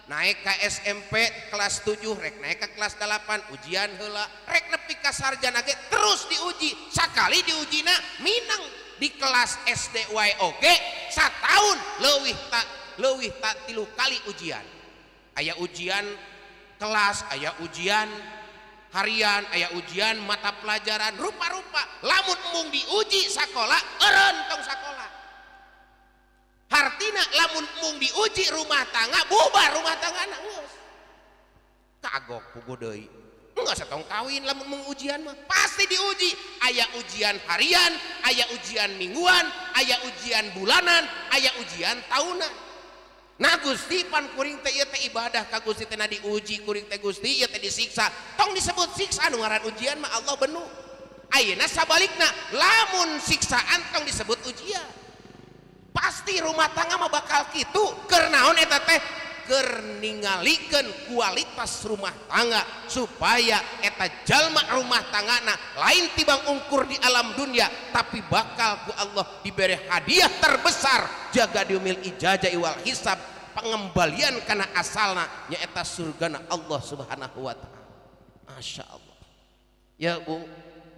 Naik ke SMP kelas 7 rek naik ke kelas 8 ujian heula. Rek nepi ka sarjana ge terus diuji. Sakali diujina minang di kelas SD wae oge satahun leuwih tak 3 kali ujian. Aya ujian kelas, aya ujian harian, aya ujian mata pelajaran, rupa-rupa. Lamun embung diuji sakola, eureun tong sakola. Hartina lamun embung diuji rumah tangga, bubar rumah tangga geus. Kagok puguh deui. Enggak satong kawin lamun mung ujian mah pasti diuji. Aya ujian harian, aya ujian mingguan, aya ujian bulanan, aya ujian tahunan. Nah Gusti pan kuring teh ieu teh ibadah ka Gusti teh na diuji kuring teh Gusti ieu teh disiksa. Tong disebut siksa nu ngaran ujian mah Allah benu. Ayeuna sabalikna lamun siksaan tong disebut ujian. Pasti rumah tangga mah bakal kitu. Keur naon eta teh? Keur ningalikeun kualitas rumah tangga supaya eta jalma rumah tanggana lain tibang ungkur di alam dunia tapi bakal ku Allah diberi hadiah terbesar jaga diumil ijazah wal hisab pengembalian kana asalna nyaeta surgana Allah Subhanahu wa taala. Masya Allah ya Bu,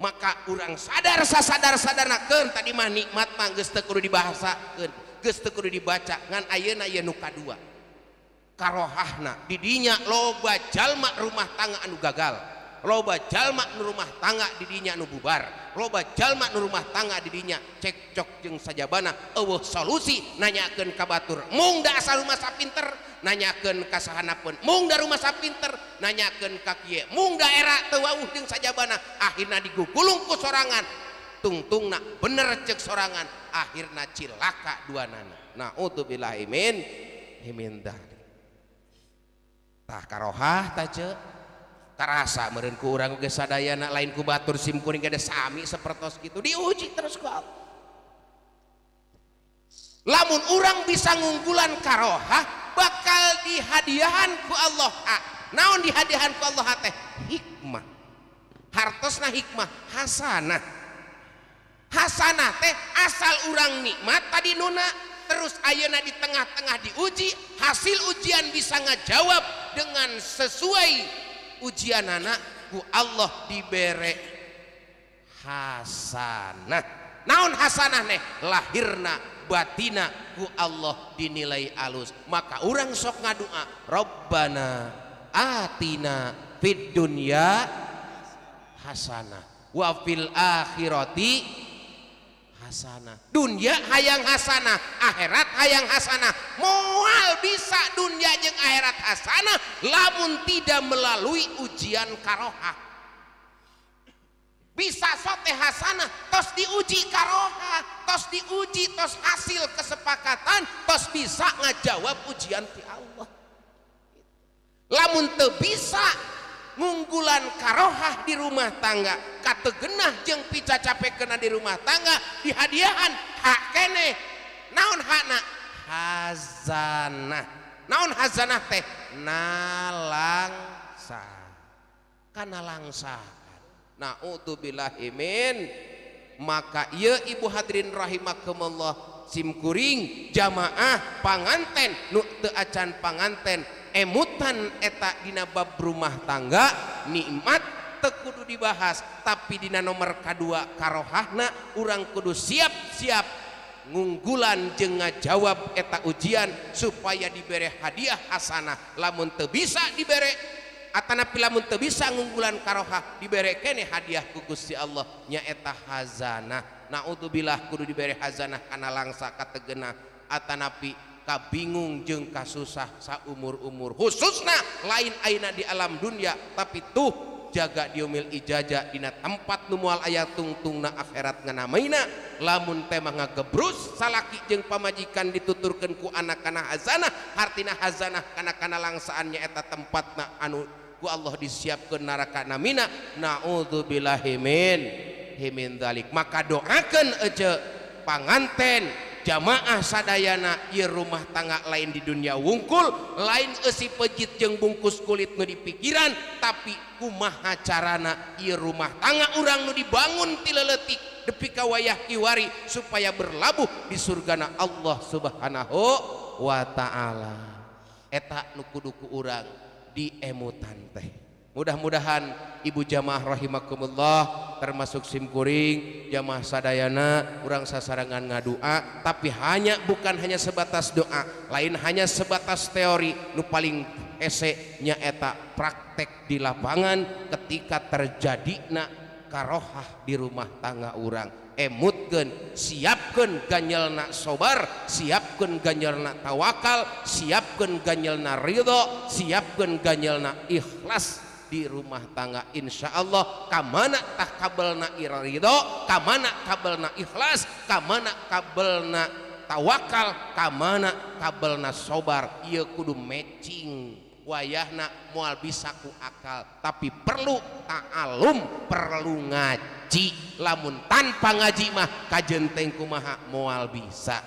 maka urang sadar sasadar-sadarna keun tadi mah nikmat mah geus teu kudu dibahasakeun, geus teu kudu dibaca ngan ayeuna ieu nu kadua karohahna didinya loba jalma rumah tangga anu gagal, loba jalma nu rumah tangga didinya anu bubar, loba jalma nu rumah tangga didinya cekcok jeung sajabana eueuh solusi nanyakeun ka batur mung da asal rumah sapinter, nanyakeun ka sahanapeun mung da rumah sapinter, nanyakeun ka kieu mung da era teu wauh jeung sajabana, akhirna digugulung ku sorangan tungtungna bener ceuk sorangan akhirna cilaka duanana. Naudzubillahi min dzalik. Tah karohah tah ce karasa meureun ku urang geus sadayana lain ku batur sim kuring gede sami sapertos kitu diuji terus ku Allah. Lamun urang bisa ngunggulan karohah bakal dihadiahan ku Allah. Naon dihadiahan ku Allah teh? Hikmah. Hartosna hikmah hasanah. Hasanah teh asal urang nikmat tadi nuna terus ayeuna di tengah-tengah diuji, hasil ujian bisa ngajawab dengan sesuai ujian anak ku Allah dibere hasanah. Naon hasanah neh? Lahirna batina ku Allah dinilai alus. Maka urang sok ngadua Rabbana atina fid dunya hasanah wa fil akhirati hasanah. Dunia hayang hasanah, akhirat hayang hasanah. Moal bisa dunia jeung akhirat hasanah lamun tidak melalui ujian karohah. Bisa sote hasanah tos diuji karohah, tos diuji, tos hasil kesepakatan, tos bisa ngajawab ujian ti Allah. Lamun teu bisa ngunggulan karohah di rumah tangga, kategenah jeung picacapekeuna di rumah tangga dihadiahan hak keneh. Naon hakna? Hazanah. Naon hazanah teh? Nalangsa. Kana langsakan. Naudzubillahi min. Maka ieu ibu hadirin rahimakumullah simkuring jamaah panganten nu teu acan panganten emutan eta dina bab rumah tangga nikmat teu kudu dibahas, tapi dina nomor kadua karohahna urang kudu siap-siap ngunggulan jeung ngajawab eta ujian supaya dibere hadiah hasanah. Lamun teu bisa dibere atanapi lamun teu bisa ngunggulan karohah dibere keneh hadiah ku Gusti Allah nyaeta hazanah. Naudzubillah kudu dibere hazanah kana langsa kategena atanapi kabingung jeung kasusah saumur-umur, khususna lain aina di alam dunia tapi tuh jaga diumil ijazah dina tempat nu moal aya tungtungna akhirat nganamaina. Lamun teh mah ngagebrus salaki jeung pamajikan dituturkeun ku anak-anak hazanah, hartina hazanah kana-kana langsaannya eta tempatna anu ku Allah disiapkeun neraka namina. Naudzubillahi min dzalik. Maka doakeun ece panganten jamaah sadayana ieu rumah tangga lain di dunia wungkul, lain eusi pejit jeung bungkus kulit nu dipikiran, tapi kumaha carana ieu rumah tangga urang nu dibangun ti leutik depi ka wayah kiwari supaya berlabuh di surgana Allah Subhanahu wa taala. Eta nu kudu ku urang diemutan teh. Mudah-mudahan ibu jamaah rahimakumullah termasuk simkuring jamaah sadayana urang sasarangan ngadua, tapi hanya bukan hanya sebatas doa, lain hanya sebatas teori, nu paling hese nyaeta praktek di lapangan ketika terjadina karohah di rumah tangga urang. Emutkeun, siapkeun ganyelna sobar, siapkeun ganyelna tawakal, siapkeun ganyelna ridho, siapkeun ganyelna ikhlas. di rumah tangga. Insya Allah kamana tah kabelna ridho, kamana kabelna ikhlas, kamana kabelna tawakal, kamana kabelna sobar. Ieu kudu matching. Wayahna moal bisa ku akal, tapi perlu ta'alum, perlu ngaji. Lamun tanpa ngaji mah kajenteng kumaha moal bisa.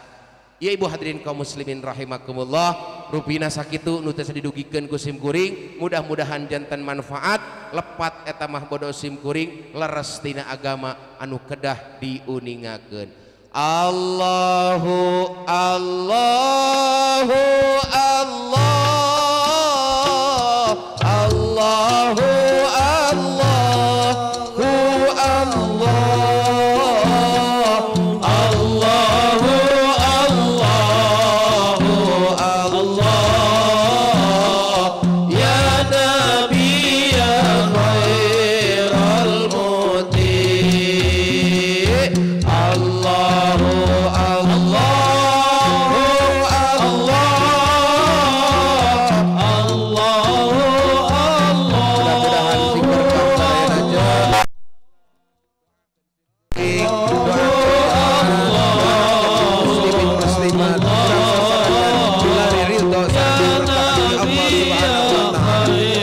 Ya ibu hadirin kaum muslimin rahimakumullah, rupina sakitu nu teu didugikeun ku sim kuring, mudah-mudahan janten manfaat lepat eta mah bodoh sim kuring leres tina agama anu kedah diuningakeun. Allahu Allahu Allah Allahu Allahu Allah Allahu Allahu Allah ya Nabi ya khairal muti Allahu Allahu Allah Allahu mudah-mudahan sing berkah sadayana muslimin muslimat bilari ridho sareng berkah di Allah Subhanahu wa taala.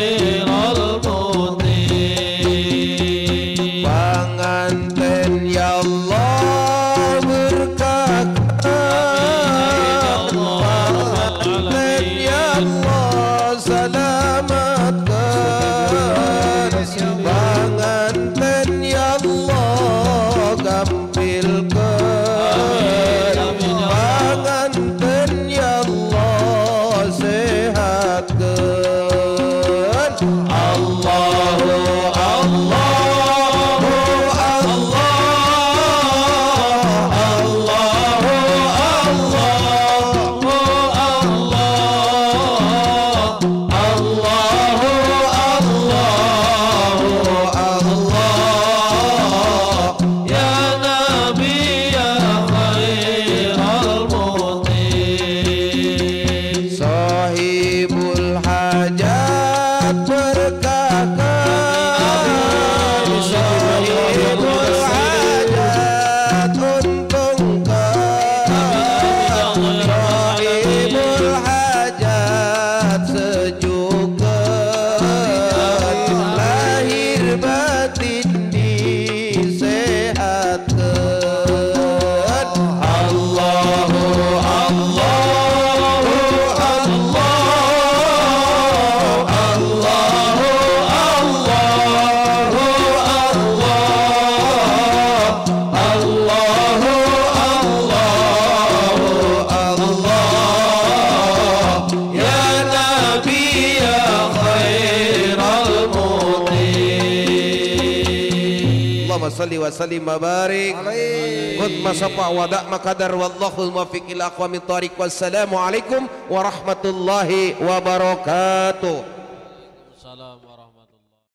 Panganten ya Allah berkahkan, panganten ya Allah selamatkan, panganten ya Allah gampilkan, panganten ya Allah sehatkan. Allahu Allahu Allah Allahu Allahu Allah Allahu Allahu Allah ya Nabi ya khairal muti Sahibul hajat berkahkan, sahibul hajat untungkan, sahibul hajat sejukkan, lahir batin disehatkan. Allahu Allahu Allah Allahu Allahu Allah Allahu Allahu Allah ya Nabi ya khairal muti. Allahumma salli wa sallim wa barik khudh ma safa wa da' ma qadar wallahul muwaffiq ila aqwamit thariq. Wassalamu alaikum warahmatullahi wabarakatuh.